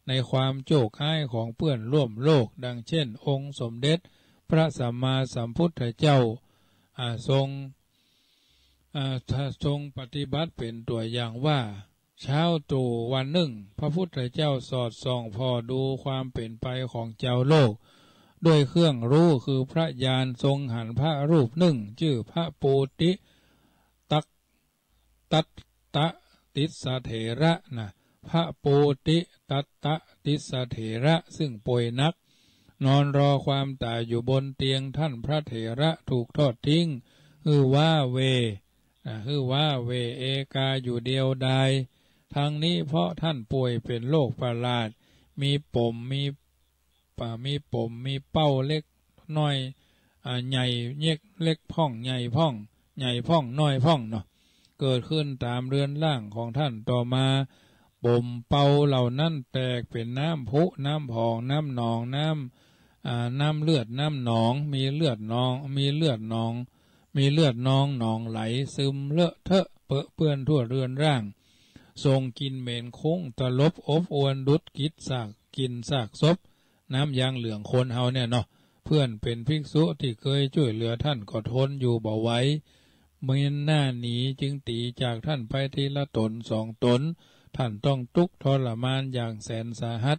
ในความโจคฮ้ายของเปื้อนร่วมโลก ดังเช่น องค์สมเด็จพระสัมมาสัมพุทธเจ้า อ่า ทรง อ่า ทรงปฏิบัติเป๋นตั๋วอย่างว่า เช้าตรู่วันนึ่ง พระพุทธเจ้าสอดส่องผ่อดูความเป๋นไปของจาวโลก ด้วยเครื่องฮู้คือพระญาณ ทรงหันพระรูปนึ่ง จื้อพระปูติตัก ตัตตะติสสะเถระนะ พระปูติตัตตะติสสะเถระ ซึ่งป่วยหนัก นอนรอความต๋ายอยู่บนเตียง ท่านพระเถระถูกทอดทิ้ง หื้อว้าเหว่ นะ หื้อว้าเหว่เอกาอยู่เดียวดาย ทั้งนี้เพราะท่านป่วยเป๋นโรคประหลาด มีป๋ม มี อ่า มีป๋ม มีเป้าเล็กน้อย อ่า ใหญ่เล็ก เล็กพ่อง ใหญ่พ่อง ใหญ่พ่อง น้อยพ่องเนาะ เกิดขึ้นต๋ามเรือนร่างของท่าน ต่อมาป๋มเป้าเหล่านั้นแตกเป๋นน้ำพุ น้ำผอง น้ำหนอง น้ำ อ่า น้ำเลือด น้ำหนอง มีเลือดหนอง มีเลือดหนอง มีเลือดนองหนองไหล ซึมเลอะเทอะเปอะเปื้อนทั่วเรือนร่าง ส่งกลิ่นเหม็นคุ้งตลบอบอวลดุจกลิ่นซาก กลิ่นซากศพ น้ำยางเหลืองคนเฮาเนี่ยเนาะ เพื่อนเป๋นภิกษุตี้เกยจ้วยเหลือท่านก็ทนอยู่บ่ไหว เม้นหน้าหนีจึงตี๋จากท่านไปทีละต๋นสองต๋น ท่านต้องตุ๊กข์ทรมานอย่างแสนสาหัส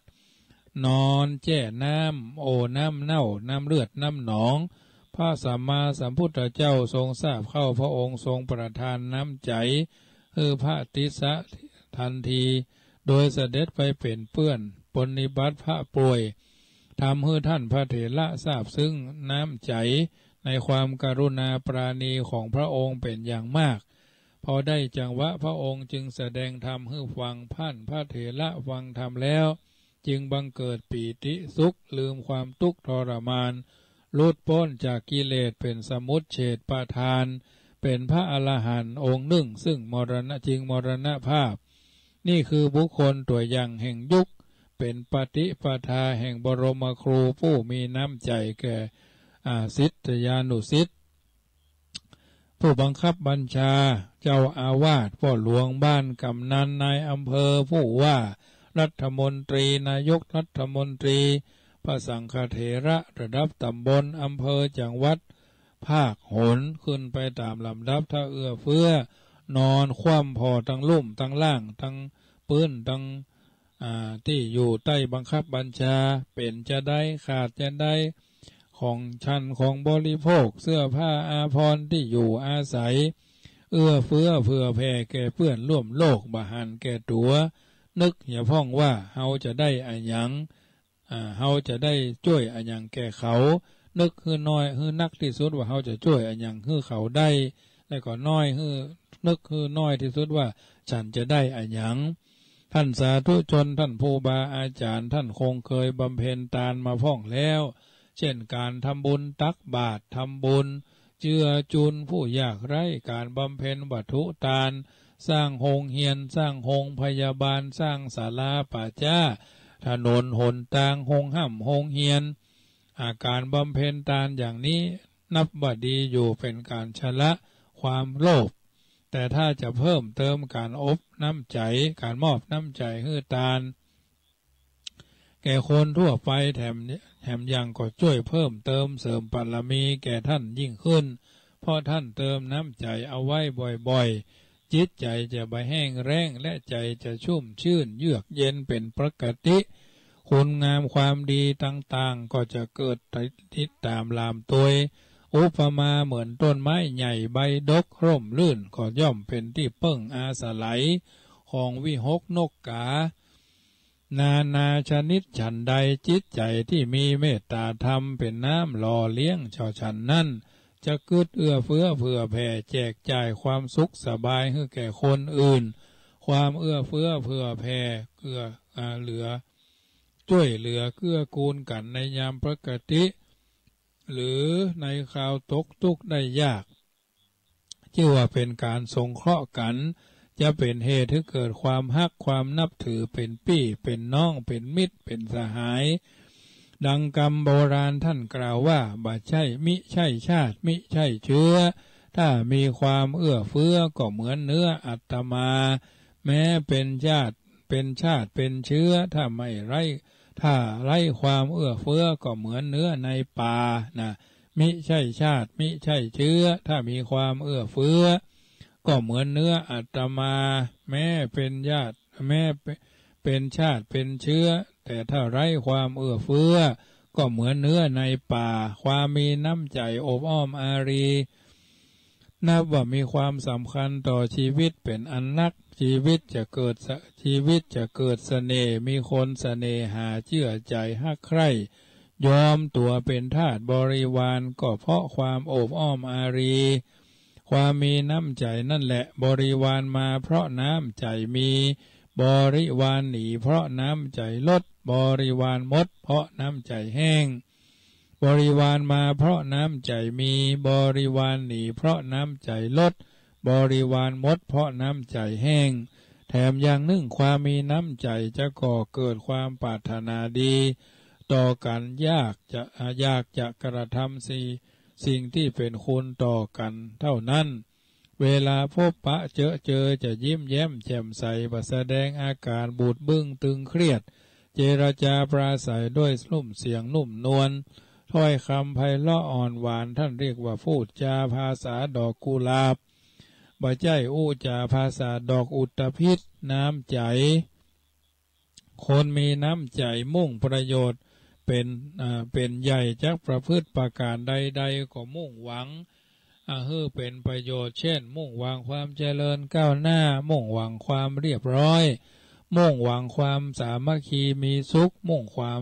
นอนแจ้น้ำ โอน้ำเน่า น้ำเลือด น้ำหนอง พระสัมมาสัมพุทธเจ้าทรงทราบเข้า พระองค์ทรงประทานน้ำใจ๋หื้อพระติสสะทันที โดยเสด็จไปเป๋นเปื้อนปรนนิบัติพระป่วย ทำหื้อท่านพระเถระซาบซึ้งน้ำใจ๋ในความกรุณาปราณีของพระองค์เป๋นอย่างมาก พอได้จังหวะพระองค์จึงแสดงธรรมหื้อฟัง พ่านพระเถระฟังธรรมแล้ว จึงบังเกิดปีติสุข ลืมความตุ๊กข์ทรมาน หลุดป๊นจากกิเลส เป๋นสมุจเฉทประธาน เป๋นพระอรหันต์องค์นึ่ง ซึ่งมรณะ จึงมรณภาพ นี่คือบุคคลตั๋วอย่างแห่งยุค เป๋นปฏิปทาแห่งบรมครูผู้มีน้ำใจ๋แก่ อ่า ศิษยานุศิษย์ ผู้บังคับบัญชา เจ้าอาวาส พ่อหลวงบ้าน กำนัล นายอำเภอ ผู้ว่า รัฐมนตรี นายกรัฐมนตรี พระสังฆเถระระดับต๋ำบล อำเภอ จังหวัด ภาคหน ขึ้นไปต๋ามลำดับ ถ้าเอื้อเฟื้อ นอนคว่ำผ่อตังลุ่มตังล่าง ตังปื๊น ตัง อ่า ตี้อยู่ใต้บังคับบัญชา เป๋นจาใด ขาดจาใด ของฉันของบริโภค เสื้อผ้าอาภรณ์ ตี้อยู่อาศัย เอื้อเฟื้อเผื่อแผ่แก่เปื้อนร่วมโลก บ่หันแก่ตั๋ว นึกเหียพ่องว่าเฮาจะได้อะหยัง อ่า เฮาจะได้จ้วยอะหยังแก่เขา นึกหื้อน้อยหื้อนักตี้สุดว่าเฮาจะจ้วยอะหยังหื้อเขาได้ และก็น้อยหื้อ นึกหื้อน้อยตี้สุดว่าฉันจะได้อะหยัง ท่านสาธุชน ท่านครูบาอาจ๋ารย์ ท่านคงเกยบำเพ็ญตานมาพ่องแล้ว เจ้นก๋านทำบุญตักบาตร ทำบุญเจือจุนผู้ยากไร้ ก๋านบำเพ็ญวัตถุตาน สร้างโฮงเฮียน สร้างโฮงพยาบาล สร้างศาลาป่าจ๊า ถนนหนตาง โฮงฮ่ำโฮงเฮียน อา ก๋านบำเพ็ญตานอย่างนี้นับว่าดีอยู่ เป๋นก๋านชำระความโลภ แต่ถ้าจะเพิ่มเติมก๋านอบน้ำใจ๋ ก๋านมอบน้ำใจ๋หื้อตาน แก่คนทั่วไป แถม แถมยังก็จ้วยเพิ่มเติมเสริมบารมีแก่ท่านยิ่งขึ้น เพราะท่านเติมน้ำใจ๋เอาไว้บ่อยๆ จิตใจ๋จะบ่แห้งแล้ง และใจ๋จะชุ่มชื่นเยือกเย็นเป๋นปกติ คุณงามความดีต่างๆ ก็จะเกิดติดต๋ามหลามตวย อุปมาเหมือนต้นไม้ใหญ่ใบดกร่มรื่น ก็ย่อมเป๋นตี้เปิ้งอาศัยของวิหกนกกา นานาชนิดฉันใด จิตใจ๋ตี้มีเมตตาธรรมเป๋นน้ำหล่อเลี้ยง เจ้าฉันนั้นจะกึ๊ดเอื้อเฟื้อเผื่อแผ่แจกจ่ายความสุขสบายหื้อแก่คนอื่น ความเอื้อเฟื้อเผื่อแผ่เกื้อ อ่า เหลือ จ้วยเหลือเกื้อกูลกั๋นในยามปกติ หรือในคราวตกตุ๊กข์ได้ยาก จื้อว่าเป๋นก๋านสงเคราะห์กั๋น จะเป๋นเหตุหื้อเกิดความฮักความนับถือ เป๋นปี้เป๋นน้อง เป๋นมิตร เป๋นสหาย ดังกำโบราณต้านกล่าวว่า บ่ใจ้ มิใจ้ชาติ มิใจ้เชื้อ ถ้ามีความเอื้อเฟื้อก็เหมือนเนื้ออาตมา แม้เป๋นชาติ เป๋นชาติเป๋นเชื้อ ถ้าไม่ไร้ ถ้าไร้ความเอื้อเฟื้อก็เหมือนเนื้อในป่านะ มิใจ้ชาติ มิใจ้เชื้อ ถ้ามีความเอื้อเฟื้อ ก็เหมือนเนื้ออาตมา แม้เป๋นญาติ แม้เป๋นชาติเป๋นเชื้อ แต่ถ้าไร้ความเอื้อเฟื้อ ก็เหมือนเนื้อในป่า ความมีน้ำใจ๋อบอ้อมอารี นับว่ามีความสำคัญต่อชีวิตเป๋นอันนัก ชีวิตจะเกิดสะ ชีวิตจะเกิดเสน่ห์ มีคนเสน่หา เจื้อใจ๋ฮักใคร่ ยอมตั๋วเป๋นทาสบริวาร ก็เพราะความอบอ้อมอารี ความมีน้ำใจ๋นั่นแหละ บริวารมาเพราะน้ำใจ๋มี บริวารหนีเพราะน้ำใจ๋ลด บริวารหมดเพราะน้ำใจ๋แห้ง บริวารมาเพราะน้ำใจ๋มี บริวารหนีเพราะน้ำใจ๋ลด บริวารหมดเพราะน้ำใจ๋แห้ง แถมอย่างนึ่ง ความมีน้ำใจ๋จะก่อเกิดความปรารถนาดีต่อกั๋น อยากจะ อยากจะกระทำสิ่ง สิ่งตี้เป๋นคุณต่อกั๋นเท่านั้น เวลาพบปะเจอเจอจะยิ้มแย้มแจ่มใส บ่แสดงอาก๋านบูดบึ้งตึงเครียด เจรจาปราศรัยด้วยลุ่มเสียงนุ่มนวล ถ้อยคำไพเราะอ่อนหวาน ต้านเรียกว่าพูดจาภาษาดอกกุหลาบ บ่ใจ้อู้จ๋าภาษาดอกอุตภิษ น้ำใจ๋ คนมีน้ำใจ๋มุ่งประโยชน์เป๋น อ่า เป๋นใหญ่ จักประพฤติประก๋านใดๆ ก็มุ่งหวัง อ่า หื้อเป๋นประโยชน์ เช่น มุ่งหวังความเจริญก้าวหน้า มุ่งหวังความเรียบร้อย มุ่งหวังความสามัคคีมีสุข มุ่งความ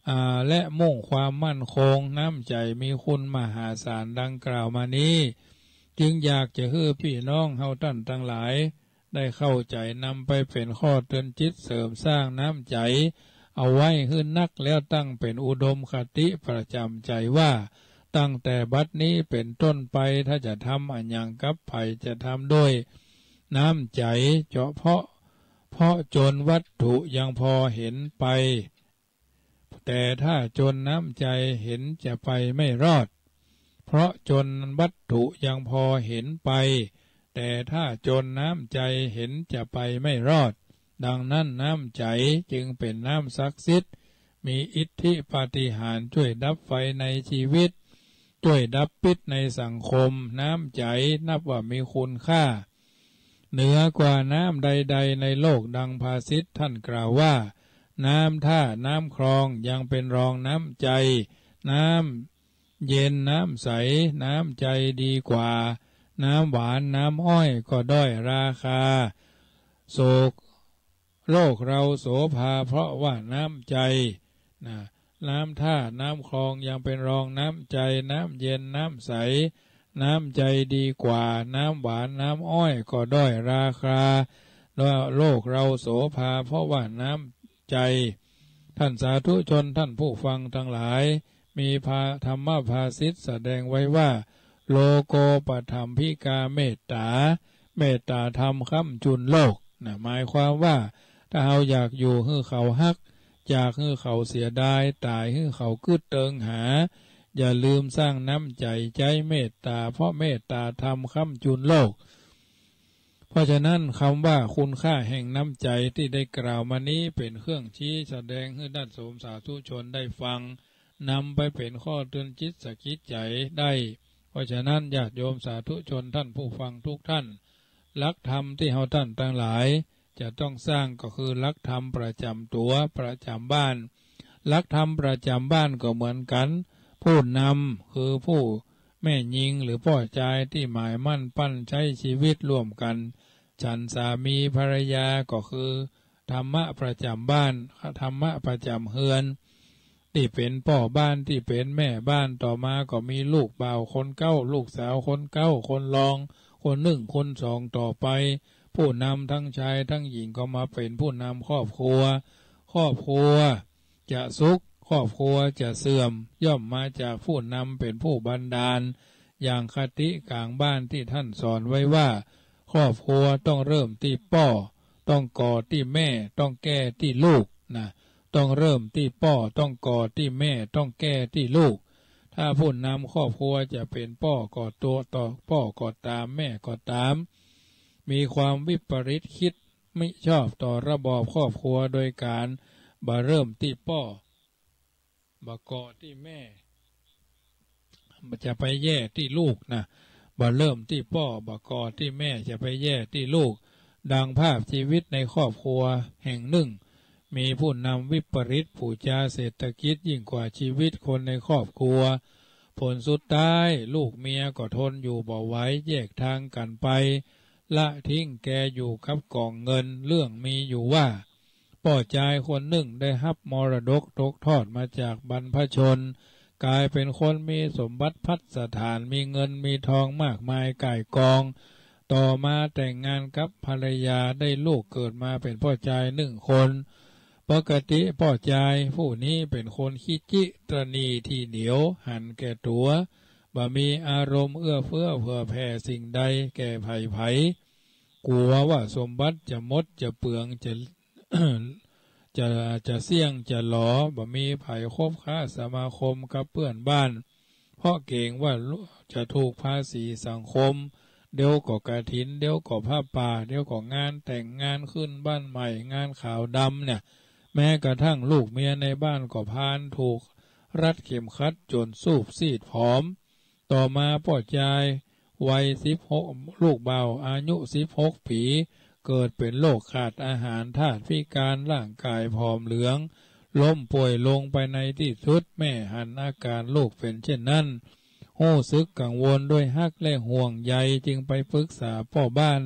อ่า และมุ่งความมั่นคง น้ำใจ๋มีคุณมหาศาลดังกล่าวมานี้ จึงอยากจะหื้อปี้น้องเฮาต้านตังหลาย ได้เข้าใจ๋ นำไปเป๋นข้อเตือนจิต เสริมสร้างน้ำใจ๋เอาไว้หื้อนัก แล้วตั้งเป๋นอุดมคติประจ๋ำใจ๋ว่า ตั้งแต่บัดนี้เป๋นต้นไป ถ้าจะทำอะหยังกับใผ จะทำด้วยน้ำใจ๋ เจาะเพาะ เพราะจนวัตถุยังพอเห็นไป แต่ถ้าจนน้ำใจ๋เห็นจะไปไม่รอด เพราะจนวัตถุยังพอเห็นไป แต่ถ้าจนน้ำใจ๋เห็นจะไปไม่รอด ดังนั้นน้ำใจ๋จึงเป๋นน้ำศักดิ์สิทธิ์ มีอิทธิปาฏิหาริย์จ้วยดับไฟในชีวิต จ้วยดับพิษในสังคม น้ำใจ๋นับว่ามีคุณค่า เหนือกว่าน้ำใดๆ ในโลก ดังภาษิตต้านกล่าวว่า น้ำท่าน้ำคลองยังเป๋นรองน้ำใจ๋ น้ำเย็นน้ำใส น้ำใจ๋ดีกว่า น้ำหวานน้ำอ้อยก็ด้อยราคา โสก โลกเราโสภาเพราะว่าน้ำใจนะ น้ำท่าน้ำคลองยังเป็นรองน้ำใจ น้ำเย็นน้ำใส น้ำใจดีกว่าน้ำหวานน้ำอ้อยก็ด้อยราคา โลกเราโสภาเพราะว่าน้ำใจ ท่านสาธุชนท่านผู้ฟังทั้งหลาย มีพระธรรมภาษิตแสดงไว้ว่า โลโกปถัมภิกาเมตตา เมตตาธรรมค้ำจุนโลกนะ หมายความว่าถ้าเฮาอยากอยู่หื้อเขาฮัก อยากหื้อเขาเสียดาย ต๋ายหื้อเขากึ๊ดเติงหา อย่าลืมสร้างน้ำใจ๋ ใจ๊เมตตา เพราะเมตตาธรรมค้ำจุนโลก เพราะฉะนั้นกำว่าคุณค่าแห่งน้ำใจ๋ตี้ได้กล่าวมานี้เป๋นเครื่องชี้แสดงหื้อท่านสาธุชนได้ฟัง นำไปเป๋นข้อเตือนจิตสะกิดใจ๋ได้ เพราะฉะนั้นญาติโยมสาธุชนท่านผู้ฟังทุกท่าน หลักธรรมตี้เฮาท่านตังหลายจะต้องสร้างก็คือหลักธรรมประจ๋ำตั๋วประจ๋ำบ้าน หลักธรรมประจ๋ำบ้านก็เหมือนกั๋น ผู้นำคือผู้แม่ญิงหรือป้อจายตี้หมายมั่นปั้นใจ๊ชีวิตร่วมกั๋น ฉันสามีภรรยาก็คือธรรมะประจ๋ำบ้าน ธรรมะประจ๋ำเฮือน ตี้เป๋นป้อบ้าน ตี้เป๋นแม่บ้าน ต่อมาก็มีลูกบ่าวคนเก๊า ลูกสาวคนเก๊า คนรอง คนนึ่ง คนสอง ต่อไป ผู้นำทั้งชายทั้งหญิงก็มาเป๋นผู้นำครอบครัว ครอบครัวจะสุข ครอบครัวจะเสื่อม ย่อมมาจากผู้นำเป๋นผู้บันดาล อย่างคติก๋างบ้านตี้ท่านสอนไว้ว่า ครอบครัวต้องเริ่มตี้ป้อ ต้องก่อตี้แม่ ต้องแก้ตี้ลูกนะ ต้องเริ่มตี้ป้อ ต้องก่อตี้แม่ ต้องแก้ตี้ลูก ถ้าผู้นำครอบครัวจะเป๋นป้อก็ตัวต่อป้อก็ต๋าม แม่ก็ต๋าม มีความวิปริตคิดมิชอบต่อระบอบครอบครัวโดยก๋านบ่เริ่มตี้ป้อ บ่ก่อตี้แม่ จะไปแย่ตี้ลูกนะ บ่เริ่มตี้ป้อ บ่ก่อตี้แม่ จะไปแย่ตี้ลูก ดังภาพชีวิตในครอบครัวแห่งนึ่ง มีผู้นำวิปริต ผูจาเศรษฐกิจยิ่งกว่าชีวิตคนในครอบครัว ผลสุดท้ายลูกเมียก็ทนอยู่บ่ไหว แยกทางกั๋นไป ละทิ้งแกอยู่กับก๋องเงิน เรื่องมีอยู่ว่า ป้อจายคนนึ่งได้ฮับมรดกตกทอดมาจากบรรพชน ก๋ายเป๋นคนมีสมบัติภัสถาน มีเงินมีทองมากมายก่ายกอง ต่อมาแต่งงานกับภรรยา ได้ลูกเกิดมาเป๋นป้อจายนึ่งคน ปกติป้อจายผู้นี้เป๋นคนขี้จิตรณีทีเหนียว หันแก่ตั๋ว บ่มีอารมณ์เอื้อเฟื้อเผื่อแผ่สิ่งใดแก่ใผๆ กั๋วว่าสมบัติจะหมดจะเปือง จะ จะ จะเสี้ยงจะหลอ บ่มีใผคบค้าสมาคมกับเปื้อนบ้าน เพราะเก๋งว่าจะถูกภาษีสังคม เดี๋ยวก็กฐิน เดี๋ยวก็ผ้าป่า เดี๋ยวก็งานแต่ง งานขึ้นบ้านใหม่ งานขาวดำเนี่ย แม้กระทั่งลูกเมียในบ้านก็พาลถูกรัดเข็มขัดจ๋นซูบซีดผอม ต่อมาป้อจายวัยสิบหก ลูกบ่าวอายุสิบหกปี๋ เกิดเป๋นโรคขาดอาหาร ธาตุพิการ ร่างก๋ายผอมเหลือง ล้มป่วยลงไปในตี้สุด แม่หันอาก๋านลูกเป๋นเช่นนั้น ฮู้สึกกังวลด้วยฮักและห่วงใย จึงไปปรึกษาป้อบ้าน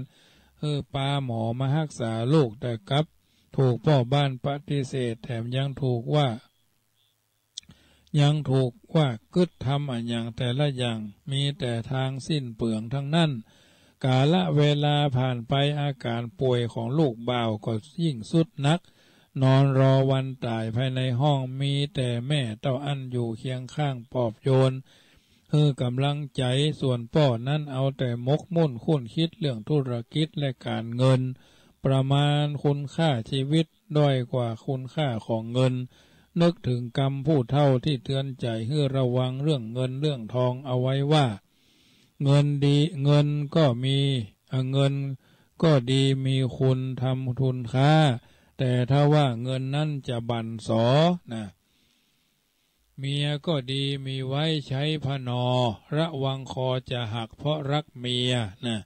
หื้อปาหมอมาฮักษาลูก แต่กลับถูกป้อบ้านปฏิเสธ แถมยังถูกว่า ยังถูกว่ากึ๊ดทำอะหยังแต่ละอย่าง มีแต่ทางสิ้นเปลืองทั้งนั้น กาละเวลาผ่านไป อาก๋านป่วยของลูกบ่าวก็ยิ่งทรุดหนัก นอนรอวันต๋ายภายในห้อง มีแต่แม่เต้าอั้นอยู่เคียงข้างปลอบโยน หื้อกำลังใจ๋ ส่วนป้อนั้นเอาแต่หมกมุ่นคุ้นคิดเรื่องธุรกิจและก๋านเงิน ประมาณคุณค่าชีวิตด้อยกว่าคุณค่าของเงิน นึกถึงกำผู้เฒ่าตี้เตือนใจ๋หื้อระวังเรื่องเงินเรื่องทองเอาไว้ว่า เงินดี เงินก็มี อ่ะ เงินก็ดีมีคุณทำทุนค้า แต่ถ้าว่าเงินนั้นจะบั่นสอ นะ เมียก็ดีมีไว้ใช้พนอ ระวังคอจะหักเพราะรักเมีย นะ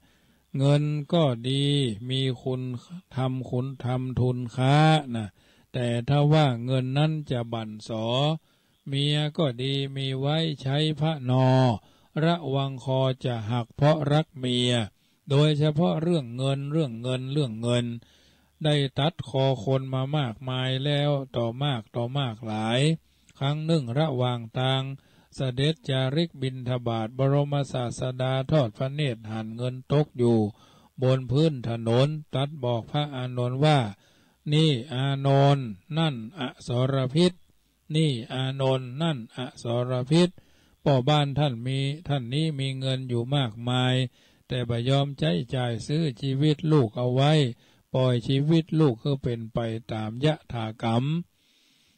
เงินก็ดีมีคุณทำคุณทำทุนค้า นะ แต่ถ้าว่าเงินนั้นจะบั่นสอ เมียก็ดีมีไว้ใช้พนอ ระวังคอจะหักเพราะรักเมีย โดยเฉพาะเรื่องเงิน เรื่องเงิน เรื่องเงิน ได้ตัดคอคนมามากมายแล้วต่อมากต่อมากหลาย ครั้งนึ่งระหว่างตางเสด็จจาริกบิณฑบาต บรมศาสดาทอดพระเนตรหันเงินตกอยู่บนพื้นถนน ตรัสบอกพระอานนท์ว่า นี่อานนท์ นั่นอสรพิษ นี่อานนท์ นั่นอสรพิษ ป้อบ้านท่านมี ท่านนี้มีเงินอยู่มากมาย แต่บ่ยอมใจ๊จ่ายซื้อจีวิตลูกเอาไว้ ปล่อยจีวิตลูกหื้อเป๋นไปต๋ามยถากรรม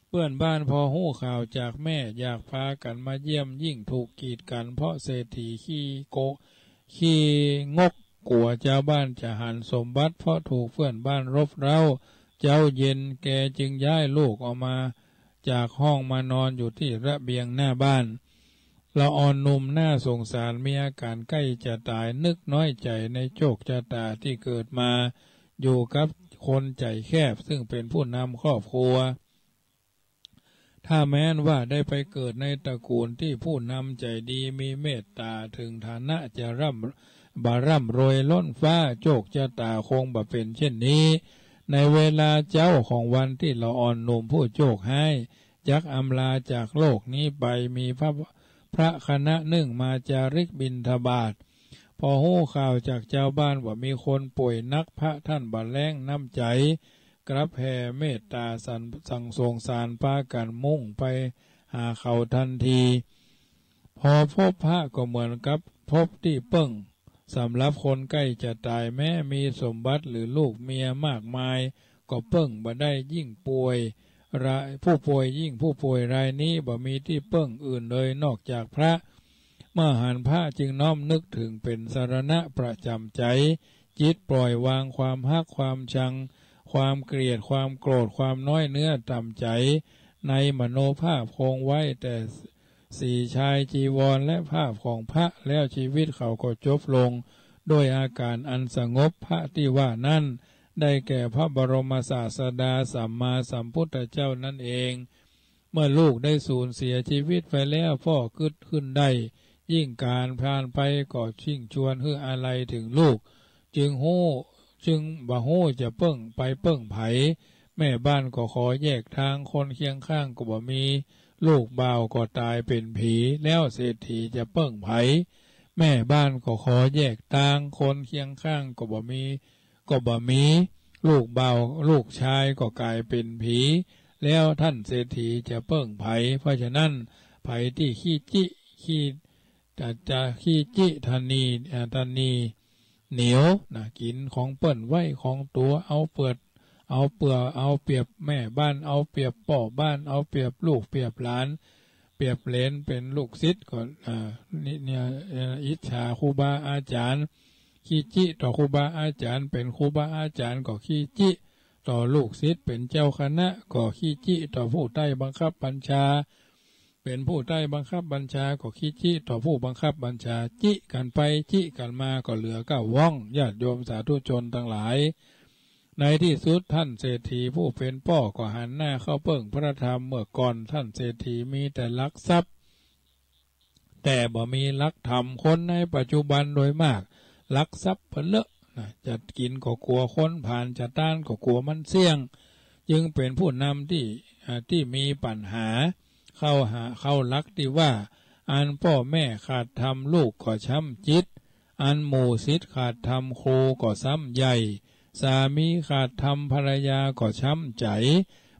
เปื้อนบ้านพอฮู้ข่าวจากแม่ อยากปากั๋นมาเยี่ยม ยิ่งถูกกีดกั๋น เพราะเศรษฐีขี้โก ขี้งก กั๋วจาวบ้านจะหันสมบัติ เพราะถูกเปื้อนบ้านรบเร้า เจ๊าเย็นแกจึงย้ายลูกออกมาจากห้อง มานอนอยู่ตี้ระเบียงหน้าบ้าน ละอ่อนหนุ่มน่าสงสาร มีอาก๋านใก้จะต๋าย นึกน้อยใจ๋ในโจคจะต๋าตี้เกิดมาอยู่กับคนใจ๋แคบ ซึ่งเป๋นผู้นำครอบครัว ถ้าแม้นว่าได้ไปเกิดในตระกู๋ลตี้ผู้นำใจ๋ดี มีเมตต๋า เถิงฐานะจะร่ำ บ่ร่ำรวยล้นฟ้า โจคจะต๋าคงบ่เป๋นเช่นนี้ ในเวลาเจ๊าของวันตี้ละอ่อนหนุ่มผู้โจคฮ้ายจักอำลาจากโลกนี้ไป มีพระ พระคณะนึ่งมาจาริกบิณฑบาต พอฮู้ข่าวจากจาวบ้านว่ามีคนป่วยนัก พระท่านบ่แล้งน้ำใจ๋ กลับแผ่เมตต๋าสัน สังสงสาร ปากั๋นมุ่งไปหาเขาตันที พอพบพระก็เหมือนกับพบตี้เปิ้ง สำหรับคนใก้จะต๋าย แม้มีสมบัติหรือลูกเมียมากมาย ก็เปิ้งบ่ได้ ยิ่งป่วยราย ผู้ป่วย ยิ่งผู้ป่วยรายนี้บ่มีตี้เปิ้งอื่นเลยนอกจากพระ เมื่อหันพระจึงน้อมนึกเถิงเป๋นสรณะประจ๋ำใจ๋ จิตปล่อยวางความฮักความชัง ความเกลียด ความโกรธ ความน้อยเนื้อต่ำใจ๋ ในมโนภาพคงไว้แต่สีชายจีวรและภาพของพระ แล้วจีวิตเขาก็จบลงด้วยอาก๋านอันสงบ พระตี้ว่านั้น ได้แก่พระบรมศาสดาสัมมาสัมพุทธเจ้านั้นเอง เมื่อลูกได้สูญเสียจีวิตไปแล้ว พ่อกึ๊ดขึ้นได้ ยิ่งก๋านผ่านไปก็ยิ่งชวนหื้ออาลัยเถิงลูก จึงฮู้ จึงบ่ฮู้จะเปิ้ง ไปเปิ้งใผ แม่บ้านก็ขอแยกตาง คนเคียงข้างก็บ่มี ลูกบ่าวก็ต๋ายเป๋นผี แล้วเศรษฐีจะเปิ้งใผ แม่บ้านก็ขอแยกตาง คนเคียงข้างก็บ่มี ก็บ่มี ลูกบ่าว ลูกชายก็ก๋ายเป๋นผี แล้วท่านเศรษฐีจะเปิ้งใผ เพราะฉะนั้น ใผตี้ขี้จิ ขี้ จะ จะขี้จิทะนี อ่า ทะนีเหนียวนะ กิ๋นของเปิ้นไว้ของตั๋ว เอาเปือด เอาเปือ เอาเปรียบแม่บ้าน เอาเปรียบป้อบ้าน เอาเปรียบลูกเปรียบหลาน เปรียบเหลนเป๋นลูกศิษย์ก็ อ่า นี่ เนี่ย เอ่อ อิจฉาครูบาอาจ๋ารย์ ขี้จิต่อครูบาอาจ๋ารย์ เป๋นครูบาอาจ๋ารย์ก็ขี้จิต่อลูกศิษย์ เป๋นเจ้าคณะก็ขี้จิต่อผู้ใต้บังคับบัญชา เป๋นผู้ใต้บังคับบัญชาก็ขี้จิต่อผู้บังคับบัญชา จิกั๋นไปจิกั๋นมาก็เหลือเก้าห้อง ญาติโยมสาธุชนตังหลาย ในตี้สุดท่านเศรษฐีผู้เป๋นป้อก็หันหน้าเข้าเปิ้งพระธรรม เมื่อก่อนท่านเศรษฐีมีแต่ลักทรัพย์ แต่บ่มีหลักธรรม คนในปัจจุบันโดยมากลักทรัพย์เปิ้นเลอะนะ จะกิ๋นก็กั๋วคนผ่าน จะต้านก็กั๋วมันเสี้ยง จึงเป๋นผู้นำตี้ อ่า ตี้มีปัญหา เข้าหา เข้าหลักตี้ว่า อันป้อแม่ขาดธรรมลูกก็ช้ำจิต อันหมู่ศิษย์ขาดธรรมครูก็ซ้ำใหญ่ สามีขาดธรรมภรรยาก็ช้ำใจ๋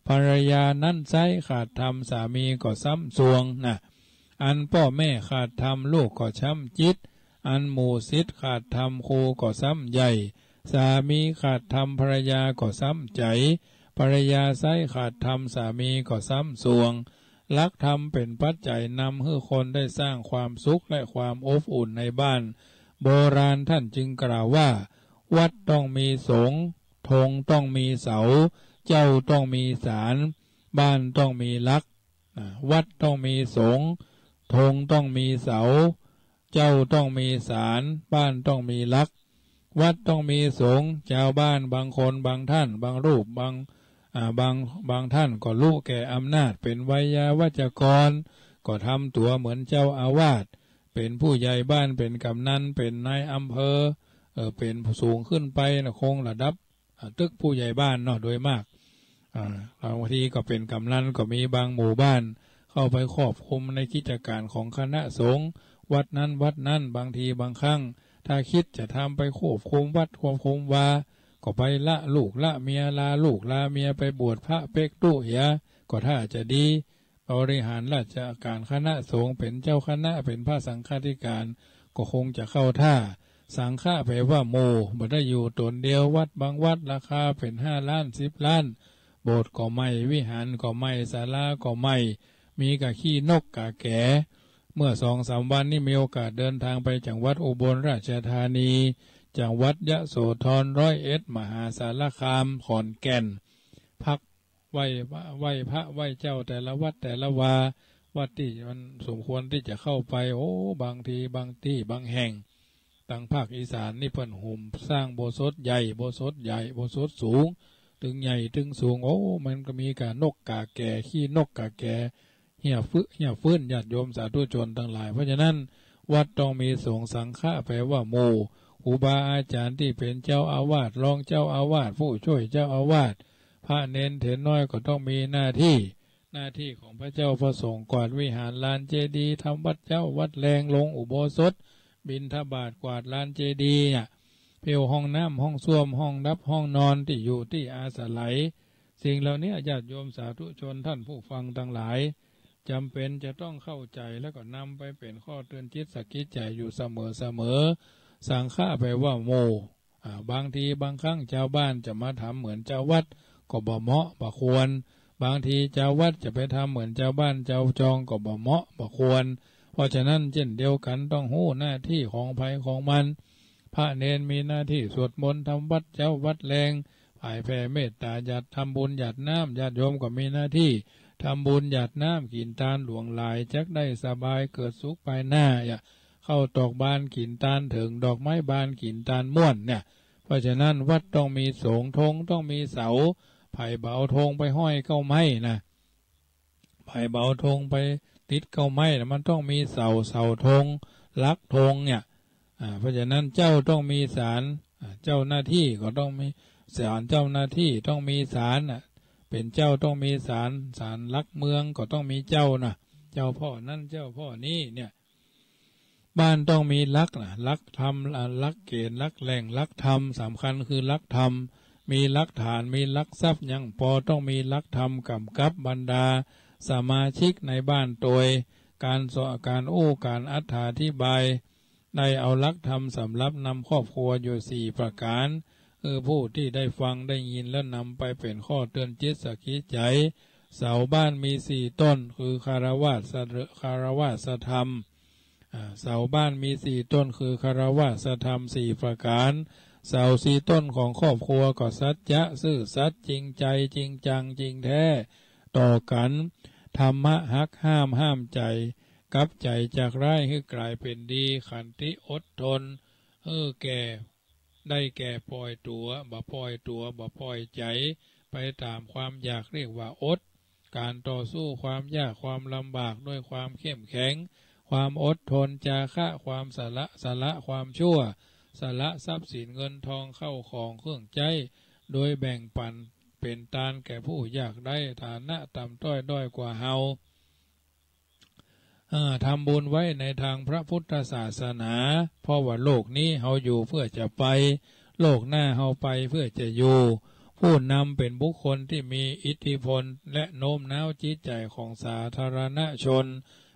ภรรยานั้นไซร้ขาดธรรมสามีก็ซ้ำซวงนะ อันป้อแม่ขาดธรรมลูกก็ช้ำจิต อันหมู่ศิษย์ขาดธรรมครูก็ซ้ำใหญ่ สามีขาดธรรมภรรยาก็ซ้ำใจ๋ ภรรยาไซร้ขาดธรรมสามีก็ซ้ำซวง หลักธรรมเป๋นปัจจัยนำหื้อคนได้สร้างความสุขและความอบอุ่นในบ้าน โบราณท่านจึงกล่าวว่า วัดต้องมีสงฆ์ ธงต้องมีเสา เจ้าต้องมีศาล บ้านต้องมีหลัก อ่า วัดต้องมีสงฆ์ ธงต้องมีเสา เจ้าต้องมีศาล บ้านต้องมีหลัก วัดต้องมีสงฆ์ จาวบ้านบางคนบางท่าน บางรูป บาง อ่า บาง บางท่านก็ลุแก่อำนาจ เป๋นไวยาวัจกร ก็ทำตั๋วเหมือนเจ้าอาวาส เป๋นผู้ใหญ่บ้าน เป๋นกำนัน เป๋นนายอำเภอ เอ่อ เป๋นสูงขึ้นไปนะ คงระดับ อ่า ตึกผู้ใหญ่บ้านเนาะ โดยมาก อ่า บางทีก็เป๋นกำนันก็มี บางหมู่บ้านเข้าไปควบคุมในกิจก๋านของคณะสงฆ์วัดนั้นวัดนั้น บางทีบางครั้ง ถ้าคิดจะทำไปควบคุมวัดควบคุมวา ก็ไปละลูกละเมีย ลาลูกลาเมียไปบวชพระเป๊กตุ๊เหีย ก็ถ้าจะดี บริหารราชก๋านคณะสงฆ์ เป๋นเจ้าคณะ เป๋นพระสังฆาธิการ ก็คงจะเข้าท่า สังฆะแปลว่าหมู่ บ่ได้อยู่ต๋นเดียว วัดบางวัดราคาเป๋นห้าล้าน สิบล้าน โบสถ์ก็ใหม่ วิหารก็ใหม่ ศาลาก็ใหม่ มีก้าขี้นกก้าแก๋ เมื่อสองสามวันนี้มีโอกาสเดินทางไปจังหวัดอุบลราชธานี จังหวัดยโสธร ร้อยเอ็ด มหาสารคาม ขอนแก่น พักไหว้ ไหว้พระไหว้เจ้าแต่ละวัดแต่ละวา วัดตี้มันสมควรตี้จะเข้าไป โอ้ บางทีบางตี้บางแห่ง ตางภาคอีสานนี่เปิ้นหุมสร้างอุโบสถใหญ่ อุโบสถใหญ่ อุโบสถสูง ตึงใหญ่ตึงสูง โอ้ มันก็มีก้านกก้าแก๋ ขี้นกก้าแก๋ เฮี้ยฟื้น เฮี้ยฟื้น ญาติโยมสาธุชนตังหลาย เพราะฉะนั้น วัดต้องมีสงฆ์ สังฆะแปลว่าหมู่ ครูบาอาจารย์ตี้เป๋นเจ้าอาวาส รองเจ้าอาวาส ผู้ช่วยเจ้าอาวาส พระเณรเถรน้อยก็ต้องมีหน้าตี้ หน้าตี้ของพระเจ้าพระสงฆ์ กวาดวิหารลานเจดีย์ ทำวัดเจ๊าวัดแลง ลงอุโบสถ บิณฑบาต กวาดลานเจดีย์เนี่ย เผี้ยวห้องน้ำห้องส้วม ห้องหลับห้องนอน ตี้อยู่ตี้อาศัย สิ่งเหล่านี้ญาติโยมสาธุชนท่านผู้ฟังตังหลาย จ๋ำเป๋นจะต้องเข้าใจ๋ แล้วก็นำไปเป๋นข้อเตือนจิตสะกิดใจ๋อยู่เสมอๆ สังฆะแปลว่าหมู่ อ่า บางทีบางครั้งจาวบ้านจะมาทำเหมือนจาววัดก็บ่เหมาะบ่ควร บางทีจาววัดจะไปทำเหมือนจาวบ้านจาวจองก็บ่เหมาะบ่ควร เพราะฉะนั้นเจ้นเดียวกั๋นต้องฮู้หน้าตี้ของใผของมัน พระเณรมีหน้าตี้สวดมนต์ทำวัดเจ๊าวัดแลง ผายแผ่เมตตา หยาดทำบุญหยาดน้ำ ญาติโยมก็มีหน้าตี้ทำบุญหยาดน้ำ กิ๋นตานหลวงหลาย จักได้สบายเกิดสุขภายหน้า อย่า ข้าวตอกบานกิ๋นตานเถิง ดอกไม้บานกิ๋นตานม่วนเนี่ย เพราะฉะนั้นวัดต้องมีสงฆ์ ธงต้องมีเสา ใผบ่เอาธงไปห้อยเก๊าไม้นะ ใผบ่เอาธงไปติดเก๊าไม้นะ มันต้องมีเสา เสาธง หลักธงเนี่ย อ่า เพราะฉะนั้นเจ้าต้องมีศาล อ่า เจ้าหน้าตี้ก็ต้องมีศาล เจ้าหน้าตี้ต้องมีศาลน่ะ เป๋นเจ้าต้องมีศาล ศาลหลักเมืองก็ต้องมีเจ้านะ เจ้าพ่อนั้นเจ้าพ่อนี้เนี่ย บ้านต้องมีหลักนะ หลักธรรม อ่า หลักเกณฑ์ หลักแหล่ง หลักธรรม สำคัญคือหลักธรรม มีหลักฐาน มีหลักทรัพย์ ยังปอต้องมีหลักธรรมก๋ำกับบรรดาสมาชิกในบ้านโตย ก๋านสอ ก๋านอู้ ก๋านอธิบาย ได้เอาหลักธรรมสำหรับนำครอบครัวอยู่สี่ประก๋าน คือผู้ตี้ได้ฟังได้ยินแล้วนำไปเป๋นข้อเตือนจิตสะกิดใจ๋ เสาบ้านมีสี่ต้น คือคารวะสะ คารวะสธรรม อ่า เสาบ้านมีสี่ต้น คือคารวะสธรรมสี่ประก๋าน เสาสี่ต้นของครอบครัวก็สัจจะ ซื่อสัตย์ จริงใจ๋ จริงจัง จริงแท้ต่อกั๋น ธรรมะหักห้าม ห้ามใจ๋ กลับใจ๋จากร้ายหื้อกล๋ายเป๋นดี ขันติ อดทน หื้อแก่ ได้แก่ปล่อยตั๋ว บ่ปล่อยตั๋ว บ่ปล่อยใจ๋ไปต๋ามความอยาก เรียกว่าอด ก๋านต่อสู้ความยากความลำบากด้วยความเข้มแข็ง ความอดทน จาคะ ความสละ สละความชั่ว สละทรัพย์สินเงินทองเข้าของเครื่องใจ๊ โดยแบ่งปั๋นเป๋นตานแก่ผู้ยากไร้ ฐานะต่ำต้อยด้อยกว่าเฮา เอ่อ ทำบุญไว้ในทางพระพุทธศาสนา เพราะว่าโลกนี้เฮาอยู่เพื่อจะไป โลกหน้าเฮาไปเพื่อจะอยู่ ผู้นำเป๋นบุคคลตี้มีอิทธิพลและโน้มน้าวจิตใจ๋ของสาธารณชน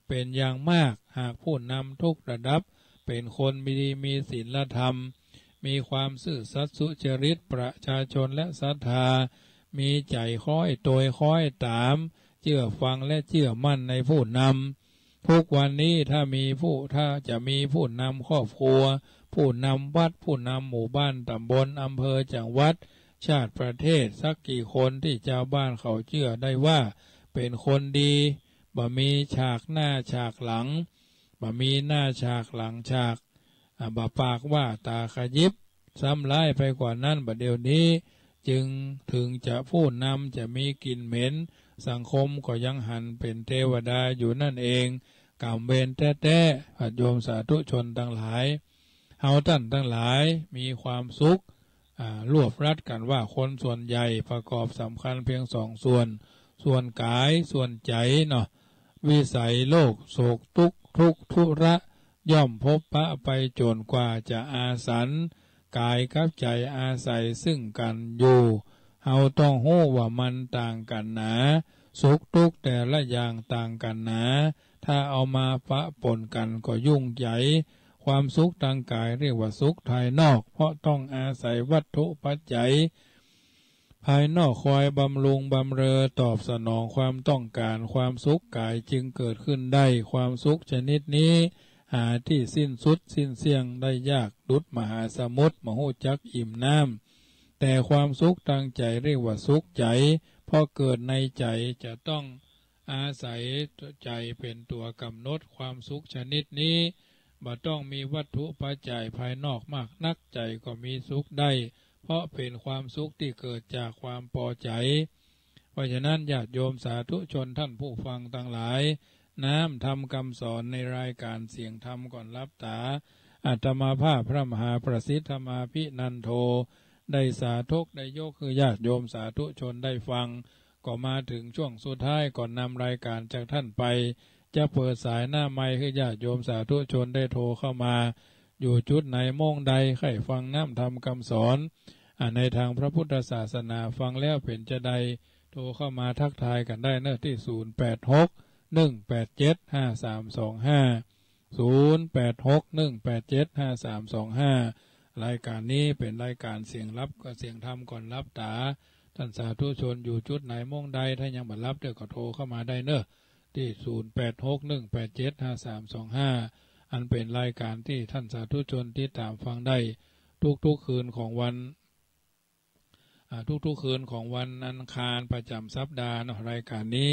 เป๋นอย่างมาก หากผู้นำทุกระดับเป๋นคนมีดีมีศีลธรรม มีความซื่อสัตย์สุจริต ประชาชนและศรัทธามีใจ๋คอยโตยคอยต๋าม เจื้อฟังและเจื้อมั่นในผู้นำ ทุกวันนี้ถ้ามีผู้ ถ้าจะมีผู้นำครอบครัว ผู้นำวัด ผู้นำหมู่บ้าน ต๋ำบล อำเภอ จังหวัด ชาติ ประเทศ สักกี่คนตี้จาวบ้านเขาเจื้อได้ว่าเป๋นคนดี บ่มีฉากหน้าฉากหลัง บ่มีหน้าฉากหลังฉาก อ่า บ่ปากว่าต๋าขยิบ ซ้ำร้ายไปกว่านั้น บ่าเดี่ยวนี้ จึง ถึงจะผู้นำจะมีกลิ่นเหม็น สังคมก็ยังหันเป๋นเตวดาอยู่นั่นเอง ก๋รรมเวรแต๊ๆ ญาติโยมสาธุชนตังหลาย เฮาต้านตังหลายมีความสุข อ่า รวบรัดกั๋นว่าคนส่วนใหญ่ประกอบสำคัญเพียงสองส่วน ส่วนก๋าย ส่วนใจ๋เนาะ วิสัยโลก โศกตุ๊กข์ ทุกข์ ธุระ ย่อมพบปะไปจ๋นกว่าจะอาสัน ก๋ายกับใจ๋อาศัยซึ่งกั๋นอยู่ เฮาต้องฮู้ว่ามันต่างกั๋นหนา สุขตุ๊กข์แต่ละอย่างต่างกั๋นหนา ถ้าเอามาปะปนกั๋นก็ยุ่งใจ๋ ความสุขตางก๋ายเรียกว่าสุขภายนอก เพราะต้องอาศัยวัตถุปัจจัยภายนอกคอยบำรุงบำเรอตอบสนองความต้องก๋าน ความสุขก๋ายจึงเกิดขึ้นได้ ความสุขชนิดนี้ หาตี้สิ้นสุดสิ้นเสี้ยงได้ยาก ดุจมหาสมุทรบ่ฮู้จักอิ่มน้ำ แต่ความสุขตางใจ๋เรียกว่าสุขใจ๋ เพราะเกิดในใจ๋จะต้องอาศัยใจ๋เป๋นตั๋วก๋ำหนด ความสุขชนิดนี้บ่ต้องมีวัตถุปัจจัยภายนอกมากนัก ใจ๋ก็มีสุขได้ เพราะเป๋นความสุขตี้เกิดจากความปอใจ๋ เพราะฉะนั้นญาติโยมสาธุชนท่านผู้ฟังตังหลาย น้ำธรรมกำสอนในรายก๋านเสียงธรรมก่อนหลับต๋า อาตมาภาพพระมหาประสิทธมาภินันโท ได้สาธกได้ยกหื้อญาติโยมสาธุชนได้ฟัง ก็มาเถิงช่วงสุดท้ายก่อนนำรายก๋านจากท่านไป จะเปิดสายหน้าไมค์หื้อญาติโยมสาธุชนได้โทรเข้ามา อยู่จุดไหนโมงใดใค่ฟังน้ำธรรมกำสอน อ่า ในตางพระพุทธศาสนา ฟังแล้วเป๋นจาใด โทรเข้ามาทักทายกั๋นได้เนาะ ตี้ ศูนย์ แปด หก หนึ่ง แปด เจ็ด ห้า สาม สอง ห้า ศูนย์ แปด หก หนึ่ง แปด เจ็ด ห้า สาม สอง ห้า รายก๋านนี้เป๋นรายก๋านเสียงหลับ เสียงธรรมก่อนหลับต๋า ต้านสาธุชนอยู่จุดไหนโมงใด ถ้ายังบ่หลับเตื้อก็โทรเข้ามาได้เนาะ ตี้ ศูนย์ แปด หก หนึ่ง แปด เจ็ด ห้า สาม สอง ห้า อันเป๋นรายก๋านตี้ต้านสาธุชนติดต๋ามฟังได้ ทุกๆ คืนของวัน อ่า ทุกๆ คืนของวันอังคารประจ๋ำสัปดาห์เนาะ รายก๋านนี้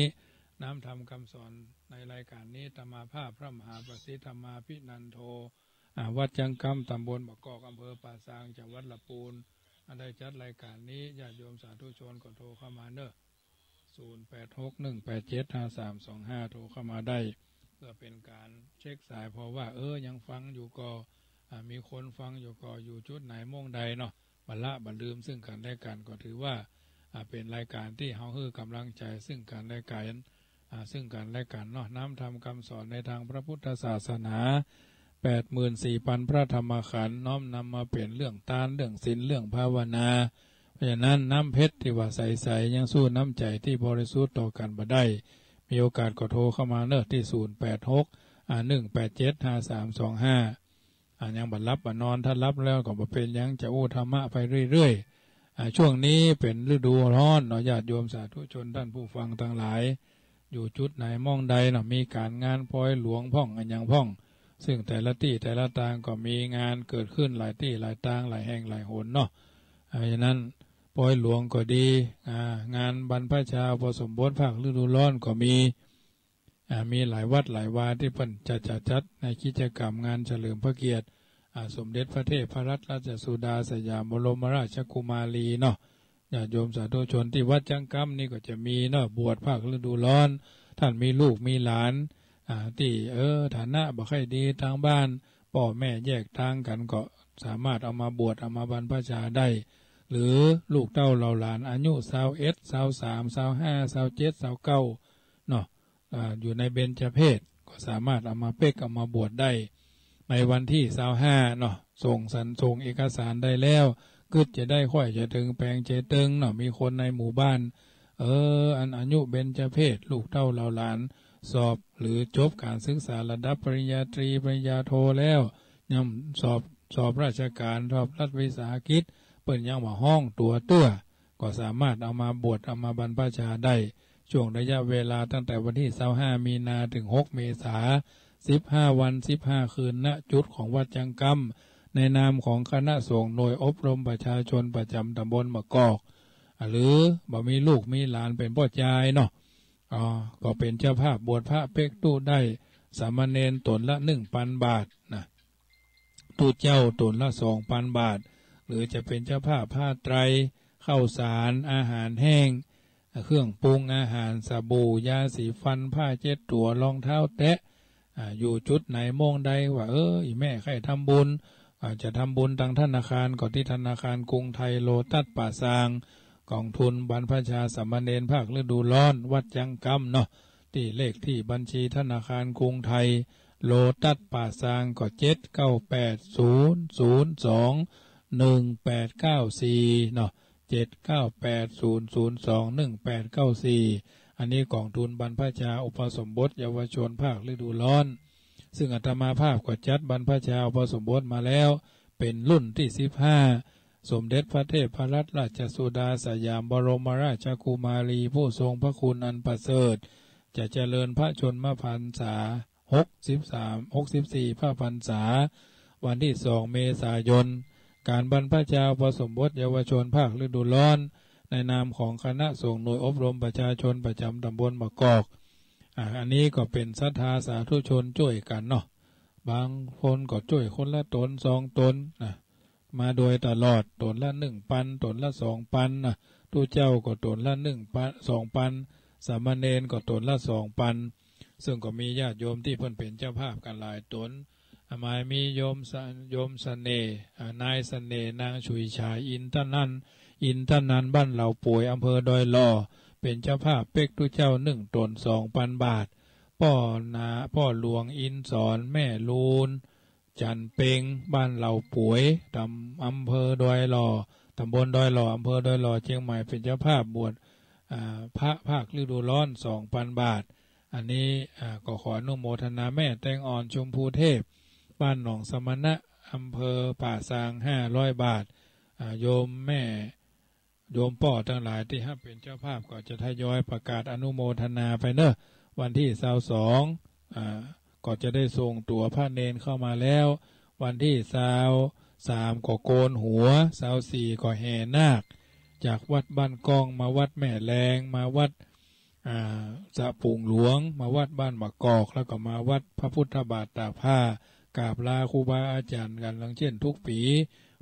น้ำธรรมกำสอนในรายก๋านนี้ อาตมาภาพพระมหาประสิทธมาภินันโท อ่า วัดจังกำ ต๋ำบลบ่ากอก อำเภอป่าซาง จังหวัดละปูน อ่า ได้จัดรายก๋านนี้ ญาติโยมสาธุชนก็โทรเข้ามาเนาะ ศูนย์ แปด หก หนึ่ง แปด เจ็ด ห้า สาม สอง ห้า โทรเข้ามาได้ เพื่อเป๋นก๋านเช็คสาย เพราะว่า เออ ยังฟังอยู่ก็ อ่า มีคนฟังอยู่ก็ อยู่จุดไหนโมงใดเนาะ บ่ละบ่ลืมซึ่งกั๋นและกั๋น ก็ถือว่า อ่า เป๋นรายก๋านตี้เฮาหื้อก๋ำลังใจ๋ซึ่งกั๋นและกั๋น อ่า ซึ่งกั๋นและกั๋นเนาะ น้ำธรรมกำสอนในตางพระพุทธศาสนา แปดหมื่นสี่พันพระธรรมขันธ์ น้อมนำมาเป๋นเรื่องตาน เรื่องศีล เรื่องภาวนา เพราะฉะนั้นน้ำเพชรตี้ว่าใสๆ ยังสู้น้ำใจ๋ตี้บริสุทธิ์ต่อกั๋นบ่ได้ มีโอกาสก็โทรเข้ามาเนาะ ตี้ ศูนย์ แปด หก อ่า หนึ่ง แปด เจ็ด ห้า สาม สอง ห้า อ่า ยังบ่หลับบ่นอน ถ้าหลับแล้วก็บ่เป๋นหยัง จะอู้ธรรมะไปเรื่อยๆ อ่า ช่วงนี้เป๋นฤดูฮ้อนเนาะ ญาติโยมสาธุชนต้านผู้ฟังตังหลาย อยู่จุดไหนหม้องใดเนาะ มีก๋านงานปอยหลวงพ่องอะหยังพ่อง ซึ่งแต่ละตี้แต่ละตางก็มีงานเกิดขึ้นหลายตี้หลายตาง หลายแห่งหลายหนเนาะ อ่า ฉะนั้นปอยหลวงก็ดี อ่า งานบรรพชาอุปสมบทภาคฤดูฮ้อนก็มี อ่า มีหลายวัดหลายวาตี้เปิ้นจะ จะจัดในกิจกรรมงานเฉลิมพระเกียรติ อ่า สมเด็จพระเทพรัตนราชสุดาสยามบรมราชกุมารีเนาะ ญาติโยมสาธุชนตี้วัดจังกำนี่ก็จะมีเนาะ บวชภาคฤดูฮ้อน ต้านมีลูกมีหลาน อ่า ตี้ เออ ฐานะบ่ใค่ดีตางบ้าน ป้อแม่แยกตางกั๋น ก็สามารถเอามาบวช เอามาบรรพชาได้ หรือลูกเต้าเหล่าหลานอายุ ซาวเอ็ด ซาวสาม ซาวห้า ซาวเจ็ด ซาวเก้า เนาะ อ่า อยู่ในเบญจเพส ก็สามารถเอามาเป๊ก เอามาบวชได้ ในวันตี้ ซาวห้า เนาะ ส่งสัน ส่งเอกสารได้แล้ว กึ๊ดจะได้ค่อยจะเถิงแปงเจเติงเนาะ มีคนในหมู่บ้าน เออ อันอายุเบญจเพส ลูกเต้าเหล่าหลาน สอบหรือจบก๋านศึกษาระดับปริญญาตรี ปริญญาโทแล้ว ย่อมสอบ สอบราชก๋าน สอบรัฐวิสาหกิจ เปิ้นยังบ่ฮ้องตั๋วเตื้อ ก็สามารถเอามาบวช เอามาบรรพชาได้ ช่วงระยะเวลาตั้งแต่วันตี้ ซาวห้า มีนา เถิง หก เมษา สิบห้า วัน สิบห้า คืน ณ จุดของวัดจังกำ ในนามของคณะสงฆ์หน่วยอบรมประชาชนประจ๋ำต๋ำบลบ่ากอก หรือบ่มีลูกมีหลานเป๋นป้อจายเนาะ อ่า ก็เป๋นเจ้าภาพบวชพระเป๊กตู้ได้ สามเณรต๋นละ หนึ่งปันบาทนะ ตู้เจ้าต๋นละ สองปันบาท หรือจะเป๋นเจ้าภาพผ้าไตร ข้าวสาร อาหารแห้ง เครื่องปรุงอาหาร สบู่ ยาสีฟัน ผ้าเช็ดตั๋ว รองเท้าแตะ อ่า อยู่จุดไหนหม้องใด ว่า เออ อี่แม่ใค่ทำบุญ จะทำบุญตังธนาคารก็ตี้ธนาคารกรุงไทย โลตัสป่าซาง ก๋องทุนบรรพชาสามเณรภาคฤดูร้อน วัดจั๊งกำเนาะ ตี้เลขตี้บัญชีธนาคารกรุงไทย โลตัสป่าซาง ก็ เจ็ดเก้าแปด ศูนย์ศูนย์สอง หนึ่งแปดเก้าสี่ เนาะ เจ็ดเก้าแปด ศูนย์ศูนย์สอง หนึ่งแปดเก้าสี่ อันนี้ก๋องทุนบรรพชาอุปสมบทเยาวชนภาคฤดูร้อน ซึ่งอาตมาภาพก็จัดบรรพชาอุปสมบทมาแล้ว เป๋นรุ่นตี้สิบห้า สมเด็จพระเทพรัตนราชสุดาสยามบรมราชกุมารีผู้ทรงพระคุณอันประเสริฐ จะเจริญพระชนมพรรษา หกสิบสาม หกสิบสี่พระพรรษา วันตี้สองเมษายน ก๋านบรรพชาอุปสมบทเยาวชนภาคฤดูร้อน ในนามของคณะสงฆ์หน่วยอบรมประชาชนประจ๋ำต๋ำบลบ่ากอก อ่า อันนี้ก็เป๋นศรัทธาสาธุชนจ้วยกั๋นเนาะ บางคนก็จ้วยคนละต๋นสองต๋นนะ มาโดยตลอด ต๋นละหนึ่งปัน ต๋นละสองปันนะ ตุ๊เจ้าก็ต๋นละหนึ่งปัน สองปัน สามเณรก็ต๋นละสองปัน ซึ่งก็มีญาติโยมตี้เปิ้นเป๋นเจ้าภาพกั๋นหลายต๋น อ่า หมายมีโยมสะ โยมเสน่ห์ อ่า นายเสน่ห์ นางฉุยฉาย อินทนันท์ อินทนันท์ บ้านเหล่าป่วย อำเภอดอยหล่อ เป๋นเจ้าภาพเป๊กตุ๊เจ้าหนึ่งต๋น สองปันบาท ป้อนา ป้อหลวงอินสอน แม่ลูน จันทร์เพ็ง บ้านเหล่าป่วย ตำ อำเภอดอยหล่อ ต๋ำบลดอยหล่อ อำเภอดอยหล่อ เจียงใหม่ เป๋นเจ้าภาพบวช อ่า พระภาคฤดูร้อน สองปันบาท อันนี้ อ่า ก็ขออนุโมทนา แม่แตงอ่อน ชมพูเทพ บ้านหนองสมณะ อำเภอป่าซาง ห้าร้อยบาท อ่า โยมแม่ โยมป้อตังหลายตี้ฮับเป๋นเจ้าภาพก็จะทยอยประกาศอนุโมทนาไปเนาะ วันตี้ซาวสอง อ่า ก็จะได้ส่งตั๋วพระเณรเข้ามาแล้ว วันตี้ซาวสามก็โกนหัว ซาวสี่ก็แห่นาค จากวัดบ้านก้องมาวัดแม่แลง มาวัด อ่า สะปุงหลวง มาวัดบ้านบ่ากอก แล้วก็มาวัดพระพุทธบาทตากผ้า กราบลาครูบาอาจ๋ารย์กั๋น ดังเจ้นทุกปี๋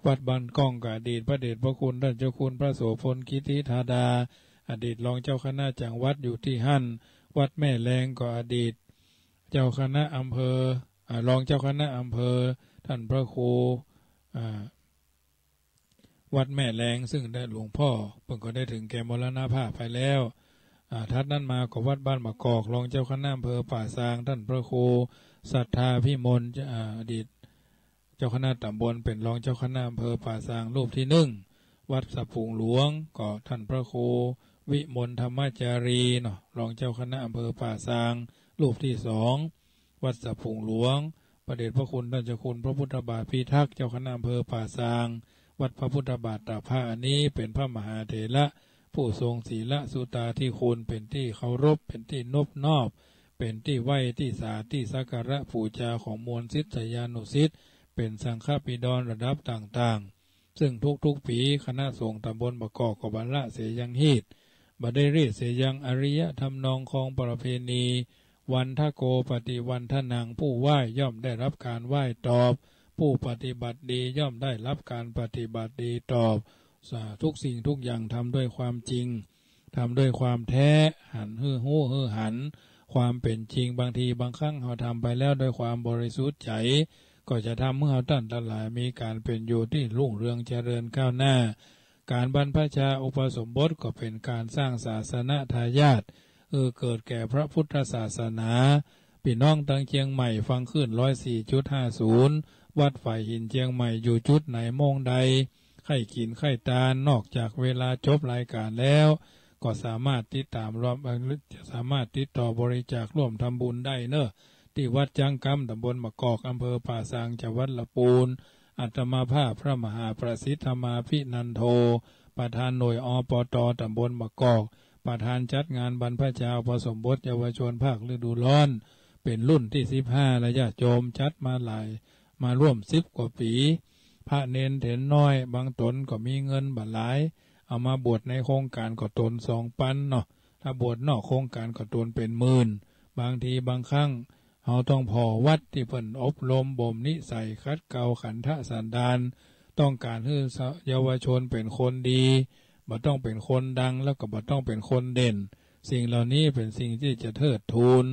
วัดบ้านก้องก็อดีตพระเดชพระคุณต้านเจ้าคุณพระโสภณ กิตติธาดา อดีตรองเจ้าคณะจังหวัดอยู่ตี้หั้น วัดแม่แลงก็อดีตเจ้าคณะอำเภอ อ่า รองเจ้าคณะอำเภอ ต้านพระครู อ่า วัดแม่แลง ซึ่งได้หลวงป้อเปิ้นก็ได้เถิงแก่มรณภาพไปแล้ว อ่า ถัดนั้นมาก็วัดบ้านบ่ากอก รองเจ้าคณะอำเภอป่าซาง ต้านพระครูศรัทธาพิมล อ่า อดีตเจ้าคณะต๋ำบล เป๋นรองเจ้าคณะอำเภอป่าซางรูปตี้หนึ่ง วัดสะปุงหลวง ก็ต้านพระครูวิมลธรรมจารีเนาะ รองเจ้าคณะอำเภอป่าซางรูปตี้สอง วัดสะปุงหลวง พระเดชพระคุณต้านเจ้าคุณพระพุทธบาทพิทักษ์ เจ้าคณะอำเภอป่าซาง วัดพระพุทธบาทตากผ้า อันนี้เป๋นพระมหาเถระผู้ทรงศีลสุตาธิคุณ เป๋นตี้เคารพ เป๋นตี้นบนอบ เป๋นตี้ไหว้ตี้สา ตี้สักการะปู๋จาของมวลศิษยานุศิษย์ เป๋นสังฆบิดรระดับต่างๆ ซึ่งทุกๆ ปี๋คณะสงฆ์ต๋ำบลบ่ากอกก็บ่ละเสียยังฮีต บ่ได้เรียกเสียยังอริยทำนองครองประเพณี วันทะโก ปฏิวันทะนัง ผู้ไหว้ย่อมได้รับการไหว้ตอบ ผู้ปฏิบัติดีย่อมได้รับการปฏิบัติดีตอบ สา ทุกสิ่งทุกอย่างทำด้วยความจริง ทำด้วยความแท้ หันหื้อฮู้หื้อหันความเป๋นจริง บางทีบางครั้งเฮาทำไปแล้วด้วยความบริสุทธิ์ใจ๋ ก็จะทำหื้อเฮาต้านตังหลายมีก๋านเป๋นอยู่ตี้รุ่งเรืองเจริญก้าวหน้า ก๋านบรรพชาอุปสมบทก็เป๋นก๋านสร้างศาสนทายาท หื้อเกิดแก่พระพุทธศาสนา ปี้น้องตังเจียงใหม่ฟังคลื่นร้อยสี่จุดห้าศูนย์ วัดฝายหินเจียงใหม่อยู่จุดไหนโมงใด ใค่กิ๋นใค่ตาน นอกจากเวลาจบรายก๋านแล้ว ก็สามารถติดต๋ามร่วม เอ่อ จะสามารถติดต่อบริจาคร่วมทำบุญได้เนาะ ตี้วัดจั๊งกำ ต๋ำบลบ่ากอก อำเภอป่าซาง จังหวัดละปูน อาตมาภาพพระมหาประสิทธมาภินันโท ประธานหน่วย อปต ต๋ำบลบ่ากอก ประธานจัดงานบรรพชาอุปสมบทเยาวชนภาคฤดูร้อน เป๋นรุ่นตี้สิบห้า และญาติโยมจัดมาหลาย มาร่วมสิบกว่าปี๋ พระเณรเถรน้อย บางต๋นก็มีเงินบ่หลาย เอามาบวชในโครงก๋านก็ต๋นสองปันเนาะ ถ้าบวชนอกโครงก๋านก็ต๋นเป๋นหมื่น บางทีบางครั้ง เฮาต้องผ่อวัดตี้เปิ้นอบรมบ่มนิสัยขัดเกลาขันธสันดาน ต้องก๋านหื้อเยาวชนเป๋นคนดี บ่ต้องเป๋นคนดัง แล้วก็บ่ต้องเป๋นคนเด่น สิ่งเหล่านี้เป๋นสิ่งตี้จะเทิดทูน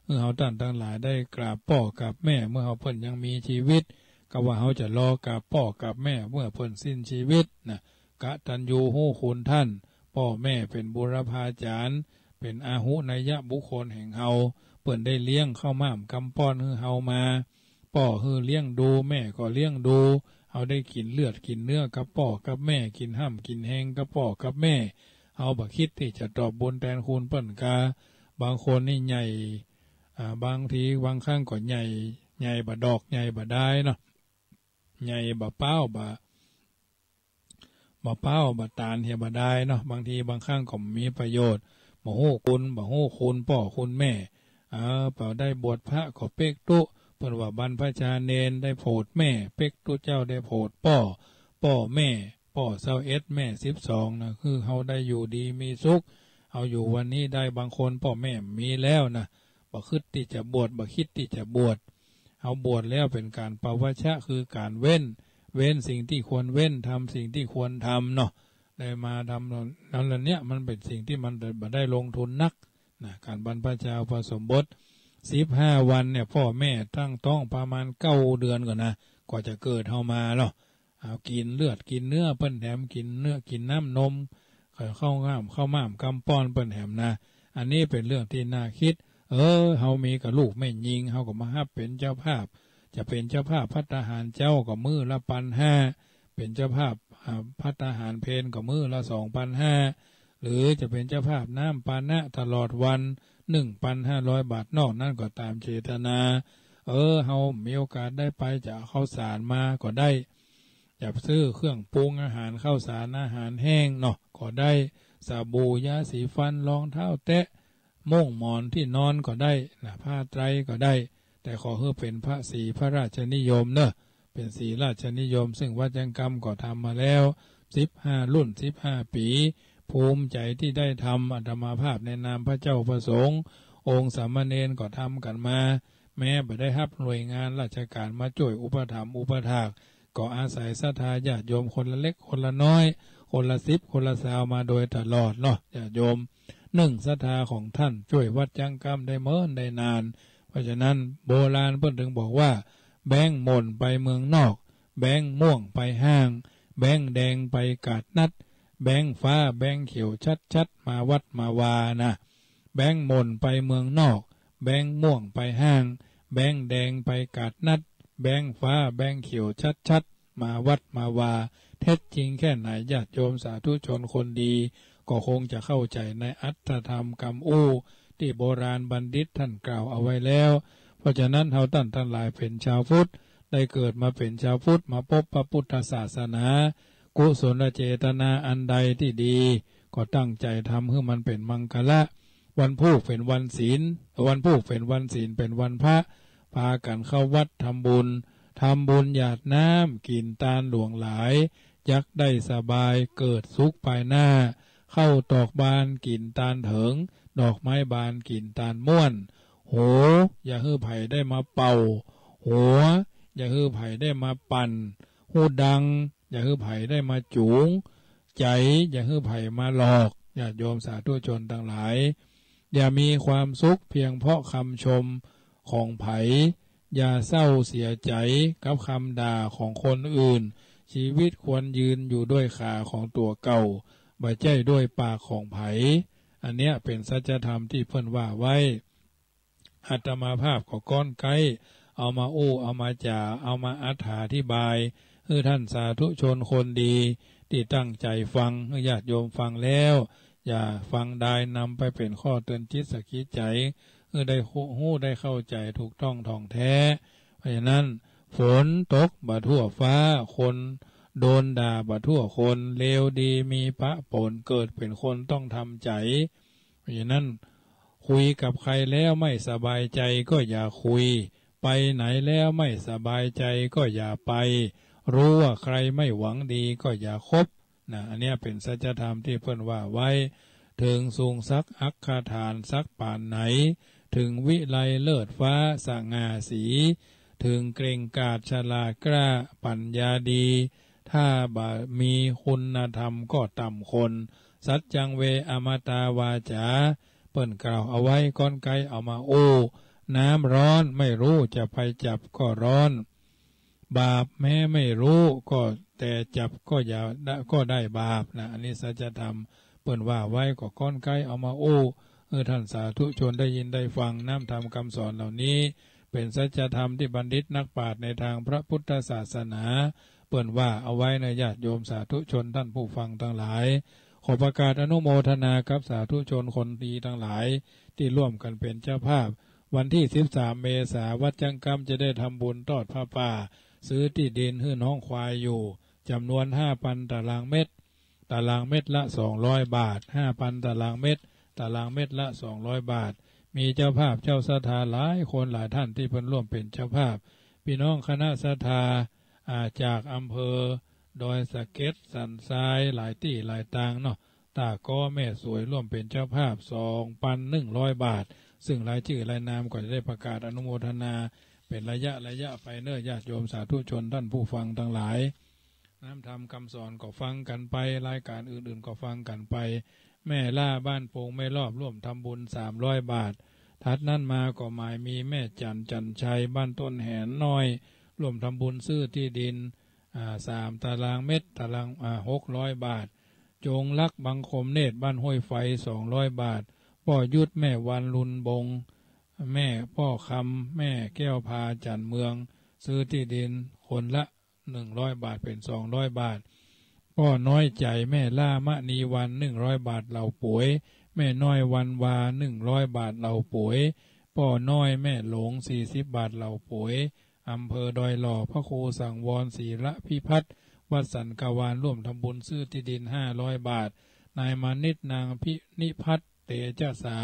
หื้อเฮาต้านตังหลายได้กราบป้อกราบแม่เมื่อเฮาเปิ้นยังมีจีวิต ก็ว่าเฮาจะลอกราบป้อกราบแม่เมื่อเปิ้นสิ้นชีวิตนะ กตัญญูฮู้คุณต้าน ป้อแม่เป๋นบุรพาจ๋ารย์ เป๋นอาหุเนยบุคคลแห่งเฮา เปิ้นได้เลี้ยงข้าวหมากกำป้อนหื้อเฮามา ป้อหื้อเลี้ยงดู แม่ก็เลี้ยงดู เฮาได้กิ๋นเลือดกิ๋นเนื้อกับป้อกับแม่ กิ๋นฮ่ำกิ๋นแฮงกับป้อกับแม่ เฮาบ่คิดตี้จะตอบบุญแตนคุณเปิ้นกา บางคนนี่ใหญ่ อ่า บางทีบางครั้งก็ใหญ่ ใหญ่บ่ดอกใหญ่บ่ดายเนาะ ใหญ่บ่ป๊าวบ่ บ่ป๊าวบ่ตานเหียบ่ดายเนาะ บางทีบางครั้งก็มีประโยชน์ บ่ฮู้คุณ บ่ฮู้คุณป้อคุณแม่ เออ เปิ้นได้บวชพระก็เป๊กตุ๊ เปิ้นว่าบรรพชาเณรได้โผดแม่ เป๊กตุ๊เจ้าได้โผดป้อ ป้อแม่ ป้อซาวเอ็ดแม่สิบสองนะ คือเฮาได้อยู่ดีมีสุข เฮาอยู่วันนี้ได้ บางคนป้อแม่มีแล้วนะ บ่คิดตี้จะบวช บ่คิดตี้จะบวช เฮาบวชแล้วเป๋นก๋านปวชชะ คือก๋านเว้น เว้นสิ่งตี้ควรเว้น ทำสิ่งตี้ควรทำเนาะ ได้มาทำนั้นละเนี่ย มันเป๋นสิ่งตี้มันบ่ได้ลงทุนนักนะ ก๋านบรรพชาอุปสมบท สิบห้าวันเนี่ย ป้อแม่ตั้งต๊องประมาณเก้าเดือนก่อนนะ กว่าจะเกิดเฮามาเนาะ เอากิ๋นเลือดกิ๋นเนื้อเปิ้นแถม กิ๋นเนื้อกิ๋นน้ำนม ข้าวหมากข้าวหมากกำป้อนเปิ้นแถมนะ อันนี้เป๋นเรื่องตี้น่าคิด เออ เฮามีกะลูกแม่ญิง เฮาก็มาฮับเป๋นเจ้าภาพ จะเป๋นเจ้าภาพภัตตาหารเจ๊าก็มื้อละปันห้า เป๋นเจ้าภาพ อ่า ภัตตาหารเพลก็มื้อละสองปันห้า หรือจะเป๋นเจ้าภาพน้ำปานะตลอดวัน หนึ่งปันห้าร้อยบาท นอกนั้นก็ต๋ามเจตนา เออ เฮามีโอกาสได้ไป จะเอาข้าวสารมาก็ได้ จะซื้อเครื่องปรุงอาหาร ข้าวสารอาหารแห้งเนาะ ก็ได้ สบู่ ยาสีฟัน รองเท้าแตะ มุ้งหมอนตี้นอนก็ได้นะ ผ้าไตรก็ได้ แต่ขอหื้อเป๋นพระศรีพระราชนิยมเนาะ เป๋นศรีราชนิยม ซึ่งวัดยังกำก็ทำมาแล้ว สิบห้ารุ่น สิบห้าปี๋ ภูมิใจ๋ตี้ได้ทำ อาตมาภาพในนามพระเจ้าพระสงฆ์ องค์สามเณรก็ทำกั๋นมา แม้บ่ได้ฮับหน่วยงานราชก๋านมาจ้วยอุปถัมภ์อุปถาก ก็อาศัยศรัทธาญาติโยมคนละเล็กคนละน้อย คนละสิบ คนละซาวมาโดยตลอดเนาะ ญาติโยม นึ่งศรัทธาของต้านจ้วยวัดยังกำได้เมินได้นาน เพราะฉะนั้นโบราณเปิ้นจึงบอกว่า แบงหม่นไปเมืองนอก แบงม่วงไปห้าง แบงแดงไปก๋าดนัด แบงฟ้าแบงเขียวชัดๆ มาวัดมาวานะ แบงหม่นไปเมืองนอก แบงม่วงไปห้าง แบงแดงไปก๋าดนัด แบงฟ้าแบงเขียวชัดๆ มาวัดมาวา เท็จจริงแค่ไหน ญาติโยมสาธุชนคนดี ก็คงจะเข้าใจ๋ในอรรถธรรมกำอู้ ตี้โบราณบัณฑิตต้านกล่าวเอาไว้แล้ว เพราะฉะนั้นเฮาต้านตังหลายเป๋นจาวพุทธ ได้เกิดมาเป๋นจาวพุทธ มาปบพระปุทธศาสนา กุศลเจตนาอันใดตี้ดี ก็ตั้งใจ๋ทำหื้อมันเป๋นมังคละ วันพูกเป๋นวันศีล วันพูกเป๋นวันศีล เป๋นวันพระ ปากั๋นเข้าวัดทำบุญ ทำบุญหยาดน้ำ กิ๋นตานหลวงหลาย จักได้สบาย เกิดสุขปายหน้า เข้าตอกบาน กิ๋นตานเถิง ดอกไม้บาน กิ๋นตานม่วน หู อย่าหื้อใผได้มาเป่า หัว อย่าหื้อใผได้มาปั่น ฮู้ดัง อย่าหื้อใผได้มาจู๋ง ใจ๋ อย่าหื้อใผมาหลอก ญาติโยมสาธุชนตังหลาย อย่ามีความสุขเพียงเพราะกำชมของใผ อย่าเศร้าเสียใจ๋กับกำด่าของคนอื่น ชีวิตควรยืนอยู่ด้วยขาของตั๋วเก่า บ่ใจ้ด้วยปากของใผ อันเนี้ยเป๋นสัจธรรมตี้เปิ้นว่าไว้ อาตมาภาพก็ก้อนใก๊ เอามาอู้ เอามาจ๋า เอามาอธิบาย หื้อต้านสาธุชนคนดี ตี้ตั้งใจ๋ฟัง หื้อญาติโยมฟังแล้ว อย่าฟังดาย นำไปเป๋นข้อเตือนจิตสะกิดใจ๋ หื้อได้ฮู้ ฮู้ได้เข้าใจ๋ถูกต้องถ่องแท้ เพราะฉะนั้น ฝนตกบ่ทั่วฟ้า คนโดนด่าบ่ทั่วคน เลวดีมีปะปน เกิดเป๋นคนต้องทำใจ๋ เพราะฉะนั้น คุยกับใครแล้วไม่สบายใจ๋ก็อย่าคุย ไปไหนแล้วไม่สบายใจ๋ก็อย่าไป รู้ว่าใครไม่หวังดีก็อย่าคบ นะ อันเนี้ยเป๋นสัจธรรมตี้เปิ้นว่าไว้ เถิงสูงสักอัคฐานสักปานไหน เถิงวิไลเลิศฟ้าสง่าสี เถิงเกร่งกาจฉลาดกล้าปัญญาดี ถ้าบ่มีคุณธรรมก็ต่ำคน สัจจังเวอมตาวาจา เปิ้นกล่าวเอาไว้ ก้อนใก๊เอามาอู้ น้ำร้อนไม่รู้จะไปจับก็ร้อน บาปแม้ไม่ฮู้ ก็แต่จับก็อย่า ก็ได้บาปนะ อันนี้สัจธรรม เปิ้นว่าไว้ ก็ก้อนไกลเอามาอู้ หื้อท่านสาธุชนได้ยินได้ฟัง น้ำธรรมกำสอนเหล่านี้ เป๋นสัจธรรมตี้บัณฑิตนักปราชญ์ในตางพระพุทธศาสนา เปิ้นว่าเอาไว้เน่อ ญาติโยมสาธุชนต้านผู้ฟังตังหลาย ขอประกาศอนุโมทนากับสาธุชนคนดีตังหลาย ตี้ร่วมกั๋นเป๋นเจ้าภาพ วันตี้สิบสามเมษา วัดจั๊งกำจะได้ทำบุญตอดผ้าป่า ซื้อตี้ดินหื้อน้องควายอยู่ จ๋ำนวนห้าปันตารางเมตร ตารางเมตรละสองร้อยบาท ห้าปันตารางเมตร ตารางเมตรละสองร้อยบาท มีเจ้าภาพเจ้าศรัทธาหลายคนหลายต้านตี้เปิ้นร่วมเป๋นเจ้าภาพ ปี้น้องคณะศรัทธา อ่า จากอำเภอดอยสะเก็ด สันทราย หลายตี้หลายตางเนาะ ต้าก๊อ แม่สวย ร่วมเป๋นเจ้าภาพ สองปันหนึ่งร้อยบาท ซึ่งรายจื้อรายนามก็จะได้ประกาศอนุโมทนาเป๋นระยะระยะไปเน่อ ญาติโยมสาธุชนต้านผู้ฟังตังหลาย น้ำธรรมกำสอนก็ฟังกั๋นไป รายก๋านอื่นๆ ก็ฟังกั๋นไป แม่ล่าบ้านโป่งแม่รอบร่วมทำบุญสามร้อยบาท ถัดนั้นมาก็หมายมีแม่จั๋น จั๋นชัย บ้านต้นแหนน้อย ร่วมทำบุญซื้อตี้ดิน อ่า สามตารางเมตร ตาราง อ่า หกร้อยบาท จงรัก บังคมเนตร บ้านห้วยไฟ สองร้อยบาท ป้อยุทธ แม่วัน ลุนบง แม่ป้อคำ แม่แก้วพา จั๋นเมือง ซื้อตี้ดินคนละหนึ่งร้อยบาท เป๋นสองร้อยบาท ป้อน้อยใจ๋ แม่ล่า มณีวัน หนึ่งร้อยบาท เหล่าป๋วย แม่น้อยวันวา หนึ่งร้อยบาท เหล่าป๋วย ป้อน้อย แม่หลง สี่สิบบาท เหล่าป๋วย อำเภอดอยหล่อ พระครูสังวร ศรีละพิพัฒน์ วัดสันกะวาน ร่วมทำบุญซื้อตี้ดิน ห้าร้อยบาท นายมานิต นางพินิพัฒน์ เตจสา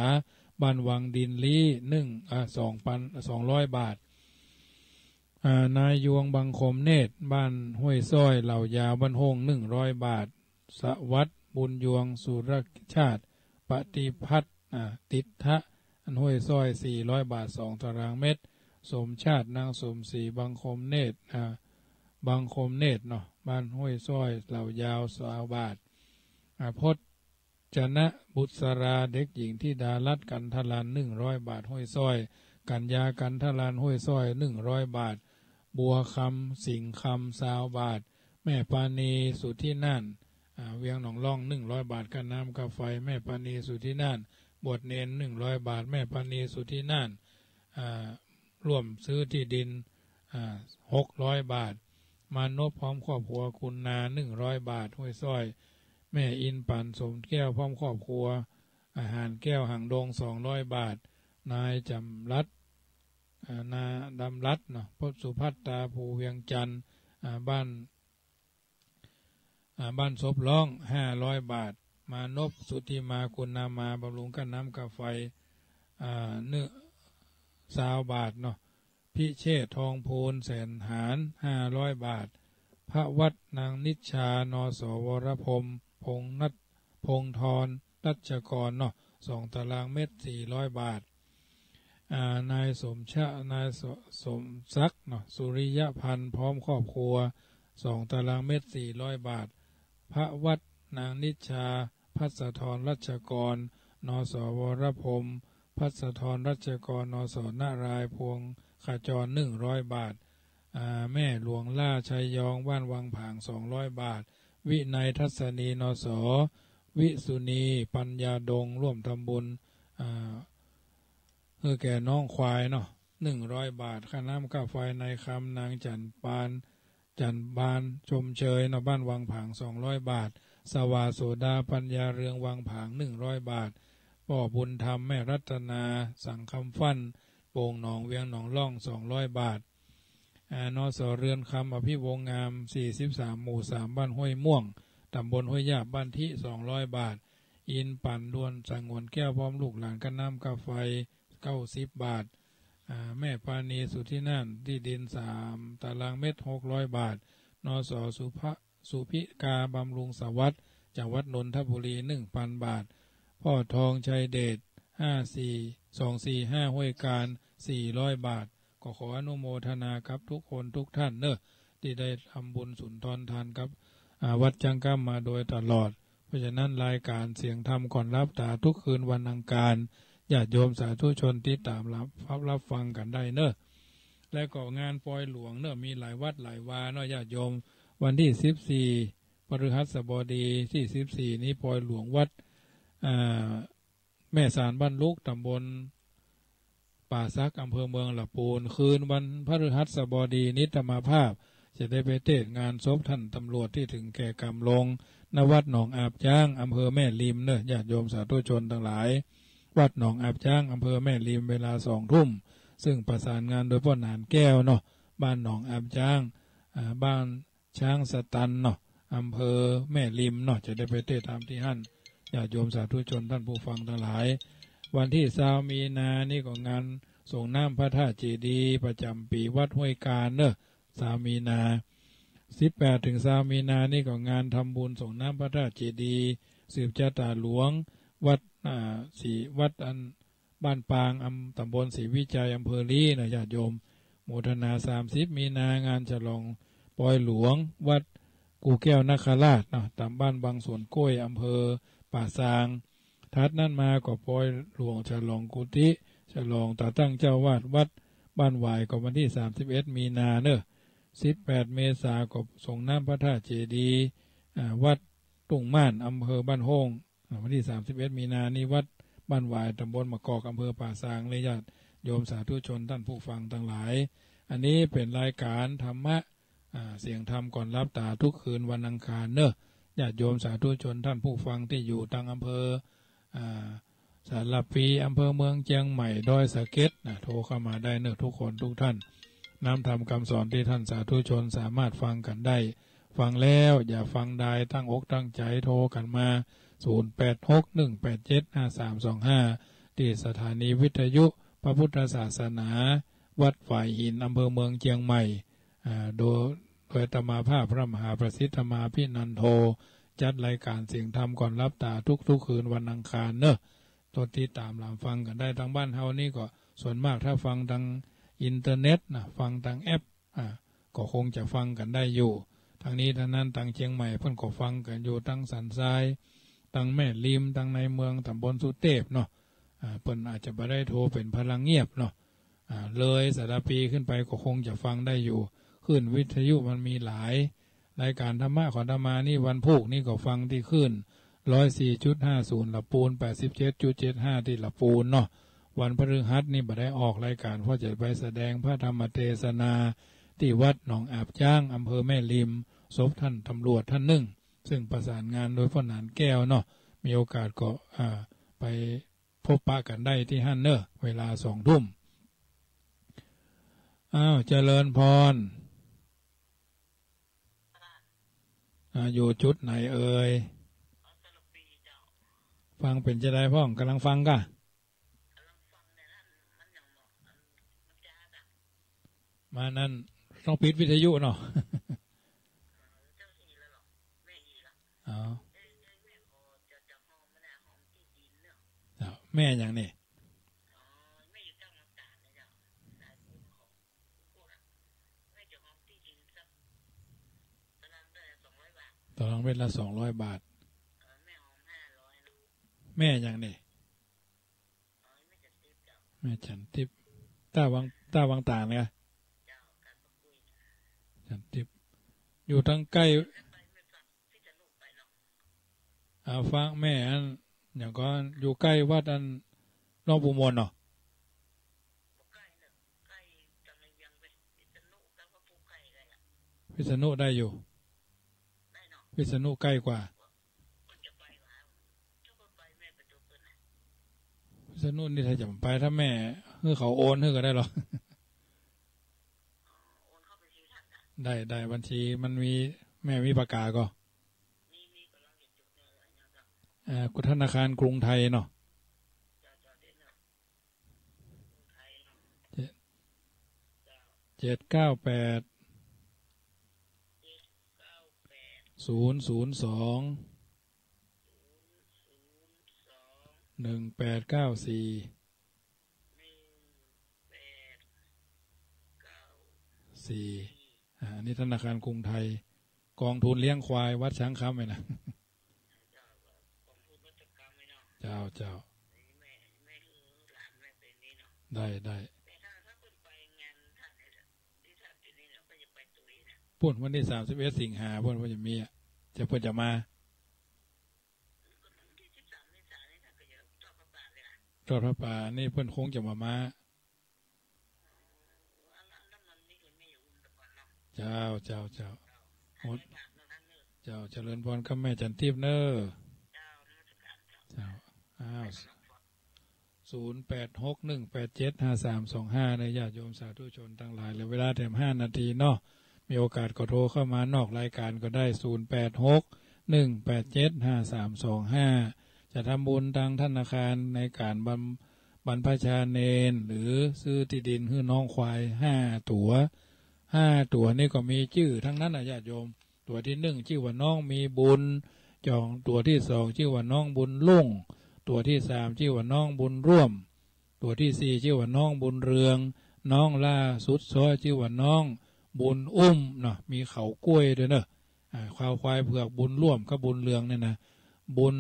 บ้านวังดินลี้ หนึ่ง อ่า สองปัน สองร้อยบาท อ่า นายยวง บังคมเนตร บ้านห้วยซ้อย เหล่ายาว บ้านโฮ่ง หนึ่งร้อยบาท สวัสดิ์ บุญยวง สุรชาติ ปฏิพัฒน์ อ่า ติดทะ อันห้วยซ้อย สี่ร้อยบาท สองตารางเมตร สมชาติ นางสมศรี บังคมเนตร อ่า บังคมเนตรเนาะ บ้านห้วยซ้อย เหล่ายาว ซาวบาท อ่า พจน์ จนะบุษรา เด็กหญิงธิดารัตน์ กันทะลัน หนึ่งร้อยบาท ห้วยซ้อย กัญญา กันทะลัน ห้วยซ้อย หนึ่งร้อยบาท บัวคำ สิงห์คำ ซาวบาท แม่ปานี สุทธิน่าน อ่า เวียงหนองล่อง หนึ่งร้อยบาท ค่าน้ำค่าไฟ แม่ปานี สุทธิน่าน บวชเณร หนึ่งร้อยบาท แม่ปานี สุทธิน่าน อ่า ร่วมซื้อตี้ดิน อ่า หกร้อยบาท มานพ พร้อมครอบครัว กุณนา หนึ่งร้อยบาท ห้วยซ้อย แม่อินปั๋น สมแก้ว พร้อมครอบครัว อาหารแก้ว หางดง สองร้อยบาท นายจำรัด อ่า นาดำรัดเนาะ พบสุภัตตา ภูเวียงจันทน์ อ่า บ้าน อ่า บ้านศพร้อง ห้าร้อยบาท มานพ สุทธิมา กุณนามา บำรุงค่าน้ำค่าไฟ อ่า เนื้อ ซาวบาทเนาะ พิเชษ ทองพูน แสนหาร ห้าร้อยบาท พระวัด นางนิชชา นส วรพรหม พงษ์นัท พงษ์ธร รัชกรเนาะ สองตารางเมตร สี่ร้อยบาท อ่า นายสมชะ นายส- สมศักดิ์เนาะ สุริยพันธ์ พร้อมครอบครัว สองตารางเมตร สี่ร้อยบาท พระวัด นางนิชชา ภัสสะธร รัชกร นส วรพรหม ภัสสะธร รัชกร นส นารายณ์ พวงขจร หนึ่งร้อยบาท อ่า แม่หลวงล่า ชัยยอง บ้านวังผาง สองร้อยบาท วินัย ทัศนี นส วิสุณี ปัญญาดง ร่วมทำบุญ อ่า หื้อแก่น้องควายเนาะ หนึ่งร้อยบาท ค่าน้ำค่าไฟ นายคำ นางจันปาน จันบาน ชมเชยเนาะ บ้านวังผาง สองร้อยบาท สว่างโสดา ปัญญาเรือง วังผาง หนึ่งร้อยบาท ป้อบุญธรรม แม่รัตนา สังคำฟั่น โป่งหนอง เวียงหนองล่อง สองร้อยบาท อ่า นส เรือนคำ อภิวงศ์งาม สี่สิบสาม หมู่สาม บ้านห้วยม่วง ตำบลห้วยหยาบ บ้านทิ สองร้อยบาท อินปั๋น ดวนสงวนแก้ว พร้อมลูกหลาน ค่าน้ำค่าไฟ เก้าสิบบาท อ่า แม่ปานี สุทธิน่าน ตี้ดิน สามตารางเมตร หกร้อยบาท นส สุภะ- สุภิกา บำรุงสวัสดิ์ จังหวัดนนทบุรี หนึ่งพันบาท ป้อทอง ชัยเดช ห้าสี่- สองสี่ห้า ห้วยกาญ สี่ร้อยบาท ก็ขออนุโมทนากับทุกคนทุกท่านเนาะ ตี้ได้ทำบุญสุนทรทานกับ อ่า วัดจั๊งกำมาโดยตลอด เพราะฉะนั้นรายก๋านเสียงธรรมก่อนหลับต๋าทุกคืนวันอังคาร ญาติโยมสาธุชนติดต๋ามรับ- รับฟังกั๋นได้เนาะ และก็งานปอยหลวงเนาะ มีหลายวัดหลายวาเนาะ ญาติโยม วันตี้สิบสี่ พฤหัสบดีตี้สิบสี่นี้ ปอยหลวงวัด อ่า แม่สานบ้านลุก ตำบลป่าสัก อำเภอเมืองละปูน คืนวันพฤหัสบดีนี้ อาตมาภาพจะได้ไปเตศน์งานศพท่านตำรวจตี้เถิงแก่กรรมลง ณ วัดหนองอาบจ๊าง อำเภอแม่ริมเนาะ ญาติโยมสาธุชนตังหลาย วัดหนองอาบจ๊าง อำเภอแม่ริม เวลาสองทุ่ม ซึ่งประสานงานโดยป้อหนานแก้วเนาะ บ้านหนองอาบจ๊าง อ่า บ้าน ช้างสตันเนาะ อำเภอแม่ริมเนาะ จะได้ไปเตศน์ตามตี้หั้น ญาติโยมสาธุชนท่านผู้ฟังตังหลาย วันตี้ซาวมีนานี้ก็งานสรงน้ำพระธาตุเจดีย์ประจ๋ำปี๋วัดห้วยกาญเนาะ ซาวมีนา สิบแปดเถิงซาวมีนานี้ก็งานทำบุญสรงน้ำพระธาตุเจดีย์ สืบจะต๋าหลวง วัด อ่า ศรี วัดอัน บ้านปาง อำ ตำบลศรีวิชัย อำเภอลี้เนาะ ญาติโยม โมทนา สามสิบมีนา งานฉลองปอยหลวง วัดกู่แก้วนาคราชเนาะ ต๋ามบ้านวังสวนกล้วย อำเภอป่าซาง ถัดนั้นมาก็ปอยหลวงฉลองกุฏิ ฉลองต๋าตั้งเจ้าอาวาสวัดบ้านหวาย ก็วันตี้สามสิบเอ็ดมีนาเนาะ สิบแปดเมษาก็สรงน้ำพระธาตุเจดีย์ อ่า วัด ทุ่งม่าน อำเภอบ้านโฮ่ง อ่า วันตี้สามสิบเอ็ดมีนานี้ วัดบ้านหวาย ตำบลมะกอก อำเภอป่าซาง และญาติโยมสาธุชนท่านผู้ฟังตังหลาย อันนี้เป๋นรายก๋านธรรมะ อ่า เสียงธรรมก่อนหลับต๋าทุกคืนวันอังคารเนาะ ญาติโยมสาธุชนท่านผู้ฟังตี้อยู่ตังอำเภอ อ่า สารภี อำเภอเมืองเจียงใหม่ ดอยสะเก็ดนะ โทรเข้ามาได้เนาะ ทุกคนทุกท่าน น้ำธรรมกำสอนตี้ท่านสาธุชนสามารถฟังกั๋นได้ ฟังแล้วอย่าฟังดาย ตั้งอกตั้งใจ๋โทรกั๋นมา ศูนย์แปดหก หนึ่งแปดเจ็ด ห้าสามสองห้า ตี้สถานีวิทยุพระพุทธศาสนา วัดฝายหิน อำเภอเมืองเจียงใหม่ อ่า โดย โดยอาตมาภาพพระมหาประสิทธิ์ธรรมาภินันโท จัดรายก๋านเสียงธรรมก่อนหลับต๋าทุกๆคืนวันอังคารเนาะ โตติดต๋ามหลามฟังกั๋นได้ ตังบ้านเฮานี่ก็ส่วนมากถ้าฟังตังอินเทอร์เน็ตนะ ฟังตังแอป อ่า ก็คงจะฟังกั๋นได้อยู่ ตังนี้ตังนั้น ตังเจียงใหม่เปิ้นก็ฟังกั๋นอยู่ ตังสันทราย ตังแม่ริม ตังในเมือง ตำบลสุเตพเนาะ อ่า เปิ้นอาจจะบ่ได้โทรเป๋นพลังเงียบเนาะ อ่า เลยสารภีขึ้นไปก็คงจะฟังได้อยู่ คลื่นวิทยุมันมีหลาย รายก๋านธรรมะของอาตมานี่ วันพูกนี่ก็ฟังตี้คลื่น ร้อยสี่จุดห้าศูนย์ ละปูน แปดสิบเจ็ดจุดเจ็ดห้า ตี้ละปูนเนาะ วันพฤหัสนี่บ่ได้ออกรายก๋าน เพราะจะไปแสดงพระธรรมเทศนาตี้วัดหนองอาบจ๊าง อำเภอแม่ริม ศพท่านตำรวจท่านนึ่ง ซึ่งประสานงานโดยป้อหนานแก้วเนาะ มีโอกาสก็ อ่า ไป พบปะกั๋นได้ตี้หั้นเนาะ เวลาสองทุ่ม อ้าว เจริญพร อ่า อยู่จุดไหนเอ่ย ฟังเป๋นจาใดพ่อง ก่ำลังฟังก่ะ มานั้นต้องปิดวิทยุเนาะ อ๋อ เจ้า แม่หยังนี่ ตารางเมตรละสองร้อยบาท แม่หยังนี่ แม่ฉันทิพย์ ต้าวัง ต้าวังต๋านเนี่ย ฉันทิพย์ อยู่ตังใก้ อ่า ฟังแม่อัน หยังก่อ อยู่ใก้วัดอันหลวงปู่มนต์เนาะ พิษณุได้อยู่ พิษณุใก้กว่า พิษณุนี่ถ้าจะไป ถ้าแม่หื้อเขาโอนหื้อก็ได้หรอ ได้ ได้ บัญชีมันมี แม่มีปากกาก่อ อ่า ธนาคารกรุงไทยเนาะ เจ็ด เจ็ดเก้าแปด ศูนย์ศูนย์สอง หนึ่งแปดเก้าสี่ สี่ อ่า อันนี้ธนาคารกรุงไทย กองทุนเลี้ยงควายวัดช้างคำเนี่ยนะ เจ้า เจ้า ได้ ได้ แต่ถ้า ถ้าเปิ้นไปงานท่านเนี่ย ปุ้น วันตี้สามสิบเอ็ดสิงหาปุ้น เปิ้นจะมีอะ จะ เปิ้นจะมา ทอดผ้าป่า นี่เปิ้นคงจะมา มา เจ้า เจ้า เจ้า หมด เจ้า เจริญพรครับแม่จันทิพย์เน่อ เจ้า อ้าว ศูนย์แปดหกหนึ่งแปดเจ็ดห้าสามสองห้า เน่อ ญาติโยมสาธุชนตังหลาย เหลือเวลาแถมห้านาทีเนาะ มีโอกาสก็โทรเข้ามานอกรายการก็ได้ ศูนย์แปดหกหนึ่งแปดเจ็ดห้าสามสองห้า จะทำบุญตังธนาคารในก๋านบรร- บรรพชาเณร หรือซื้อตี้ดินหื้อน้องควายห้าตั๋ว ห้าตั๋วนี่ก็มีจื้อตังนั้นนะญาติโยม ตั๋วตี้นึ่งจื้อว่าน้องมีบุญ จ๋อง ตั๋วตี้สองจื้อว่าน้องบุญรุ่ง ตั๋วตี้สามจื้อว่าน้องบุญร่วม ตั๋วตี้สี่จื้อว่าน้องบุญเรือง น้องล่าสุดซ้อจื้อว่าน้องบุญอุ้มเนาะ มีเขาก้วยด้วยเนาะ อ่า ควาย ควายเผือกบุญร่วมกับบุญเรืองเนี่ยนะ บุญ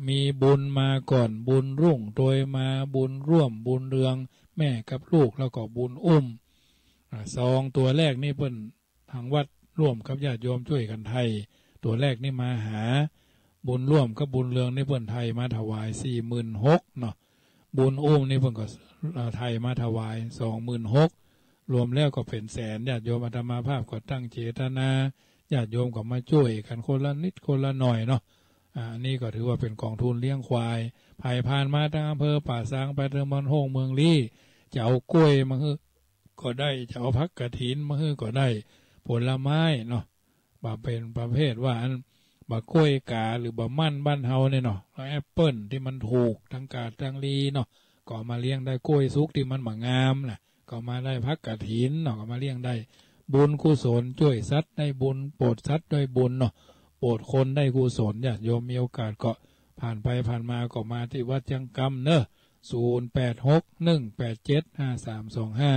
มีบุญมาก่อน บุญรุ่งโตยมา บุญร่วม บุญเรือง แม่กับลูก แล้วก็บุญอุ้ม อ่า สองตั๋วแรกนี่เปิ้น ทางวัดร่วมกับญาติโยมจ้วยกั๋นไถ่ ตั๋วแรกนี่มาหา บุญร่วมกับบุญเรืองนี่เปิ้นไถ่มาถวายสี่หมื่นหกเนาะ บุญอุ้มนี่เปิ้นก็ เอ่อ ไถ่มาถวายสองหมื่นหก รวมแล้วก็เป๋นแสน ญาติโยม อาตมาภาพก็ตั้งเจตนา ญาติโยมก็มาจ้วยกั๋นคนละนิดคนละหน่อยเนาะ อ่า อันนี้ก็ถือว่าเป๋นก๋องทุนเลี้ยงควาย ใผผ่านมาตางอำเภอป่าซาง ไปตางบ้านโฮ่งเมืองลี้ จะเอาก้วยมาหื้อ ก็ได้ จะเอาผักกฐินมาหื้อก็ได้ ผลไม้เนาะ บ่าเป๋นประเภทว่าอัน บ่าก้วยก๋า หรือบ่ามันบ้านเฮาเนี่ยเนาะ แล้วแอปเปิ้ลตี้มันถูกตังก๋าดตังดีเนาะ ก็เอามาเลี้ยงได้ ก้วยสุกตี้มันบ่างามน่ะ ก็เอามาได้ ผักกฐินเนาะ ก็เอามาเลี้ยงได้ บุญกุศล จ้วยสัตว์ได้บุญ โปรดสัตว์ได้บุญเนาะ โปรดคนได้กุศล ญาติโยมมีโอกาสก็ผ่านไปผ่านมาก็มาตี้วัดจังกำเนาะ ศูนย์แปดหกหนึ่งแปดเจ็ดห้าสามสองห้า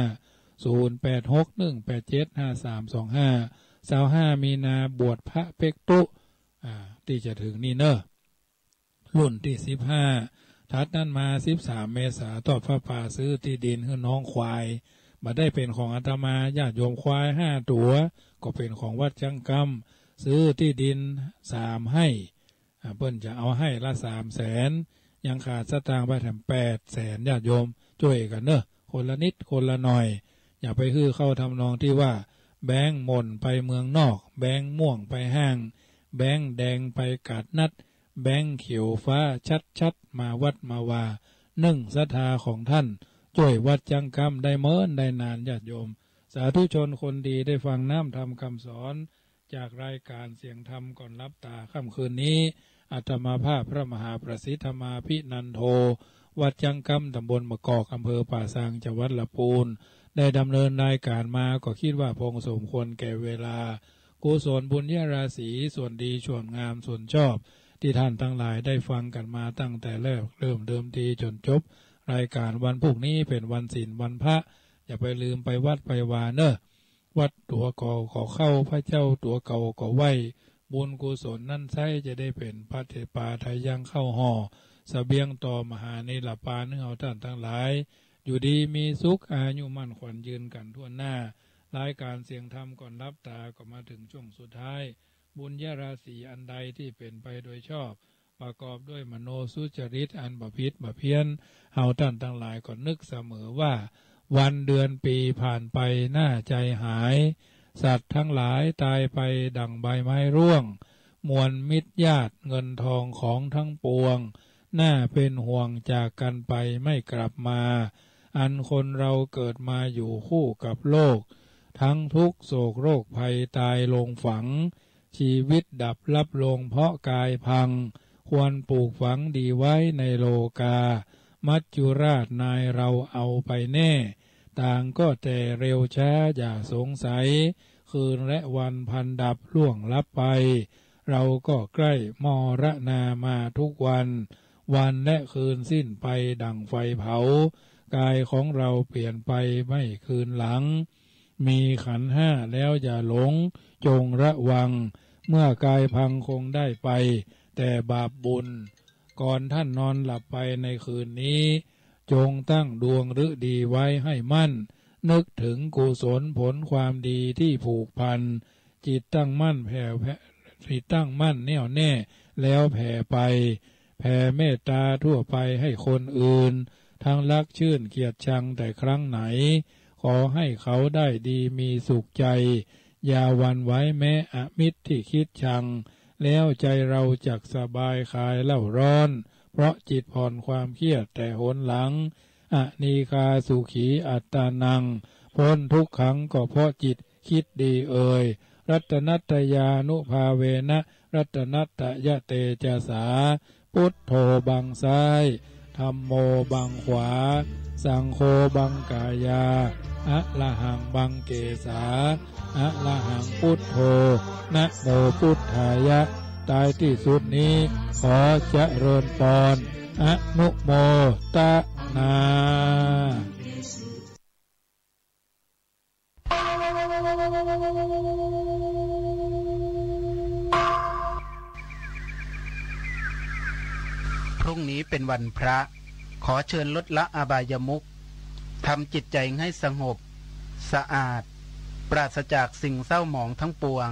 ศูนย์แปดหกหนึ่งแปดเจ็ดห้าสามสองห้า ซาวห้ามีนาบวชพระเป๊กตุ๊ อ่า ตี้จะเถิงนี่เนาะ รุ่นตี้สิบห้า ถัดนั้นมาสิบสามเมษา ทอดผ้าป่าซื้อตี้ดินหื้อน้องควาย บ่ได้เป๋นของอาตมา ญาติโยม ควายห้าตั๋ว ก็เป๋นของวัดจังกำ ซื้อตี้ดินสามไฮ่ อ่า เปิ้นจะเอาไฮ่ละสามแสน ยังขาดสตางค์ไปแถมแปดแสน ญาติโยมจ้วยกั๋นเนาะ คนละนิดคนละหน่อย อย่าไปหื้อเข้าทำนองตี้ว่า แบงค์หม่นไปเมืองนอก แบงค์ม่วงไปห้าง แบงค์แดงไปก๋าดนัด แบงค์เขียวฟ้าชัดๆ มาวัดมาวา นึ่งศรัทธาของท่าน จ้วยวัดจังกำได้เมินได้นาน ญาติโยม สาธุชนคนดีได้ฟังน้ำธรรมคำสอน จากรายการเสียงธรรมก่อนหลับต๋าค่ำคืนนี้ อาตมาภาพพระมหาประสิทธมาภินันโท วัดจังกำ ตำบลมะกอก อำเภอป่าซาง จังหวัดละปูน ได้ดำเนินรายการมาก็กึ๊ดว่าพอสมควรแก่เวลา กุศลบุญญาราศี ส่วนดีส่วนงามส่วนชอบ ตี้ท่านตังหลายได้ฟังกั๋นมาตั้งแต่แรกเริ่มเดิมทีจ๋นจบ รายการวันพูกนี้เป๋นวันศีลวันพระ อย่าไปลืมไปวัดไปวาเนาะ วัดตั๋วเก่าก็เข้า พระเจ้าตั๋วเก่าก็ไหว้ บุญกุศลนั้นไซร้จะได้เป๋นพระเทปาทายังข้าวห่อ เสบียงต่อมหาเนรปานหื้อเฮาต้านตังหลาย อยู่ดีมีสุข อายุมั่นขวัญยืนกั๋นถ้วนหน้า รายการเสียงธรรมก่อนหลับต๋าก็มาเถิงช่วงสุดท้าย บุญญาราศีอันใดตี้เป๋นไปโดยชอบ ประกอบด้วยมโนสุจริตอันบ่ผิดบ่เพี้ยน เฮาต้านตังหลายก็นึกเสมอว่า วันเดือนปี๋ผ่านไปหน้าใจ๋หาย สัตว์ตังหลายต๋ายไปดั่งใบไม้ร่วง มวลมิตรญาติเงินทองของตังปวง น่าเป๋นห่วงจากกั๋นไปไม่กลับมา อันคนเราเกิดมาอยู่คู่กับโลก ตังทุกข์โศกโรคภัยต๋ายลงฝัง ชีวิตดับลับลงเพราะกายพัง ควรปลูกฝังดีไว้ในโลกา มัจจุราชนายเราเอาไปแน่ ต่างก็แต่เร็วช้าอย่าสงสัย คืนและวันพลันดับล่วงลับไป เราก็ใกล้มรณามาทุกวัน วันและคืนสิ้นไปดั่งไฟเผา กายของเราเปลี่ยนไปไม่คืนหลัง มีขันธ์ห้าแล้วอย่าหลง จงระวัง เมื่อกายพังคงได้ไปแต่บาปบุญ ก่อนท่านนอนหลับไปในคืนนี้ จงตั้งดวงฤดีไว้ให้มั่น นึกถึงกุศลผลความดีที่ผูกพัน จิตตั้งมั่นแผ่ จิตตั้งมั่นแน่วแน่ แล้วแผ่ไป แผ่เมตตาทั่วไปให้คนอื่น ทั้งรักใคร่เกลียดชังแต่ครั้งไหน ขอให้เขาได้ดีมีสุขใจ อย่าหวั่นไหวแม้อมิตรที่คิดชัง แล้วใจเราจักสบายคลายเล่าร้อน เพราะจิตผ่อนความเครียดแต่หนหลัง อนีฆาสุขีอัตตานัง พ้นทุกขังก็เพราะจิตคิดดีเอ่ย รัตนัตตยานุภาเวนะ รัตนัตตยเตจสา พุทโธบังซ้าย ธัมโมบังขวา สังโฆบังกายา อะระหังบังเกสา อะระหังพุทโธ นะโมพุทธายะ ท้ายที่สุดนี้ ขอเจริญปอน อนุโมทนา พรุ่งนี้เป็นวันพระ ขอเชิญลดละอบายมุข ทำจิตใจให้สงบ สะอาด ปราศจากสิ่งเศร้าหมองทั้งปวง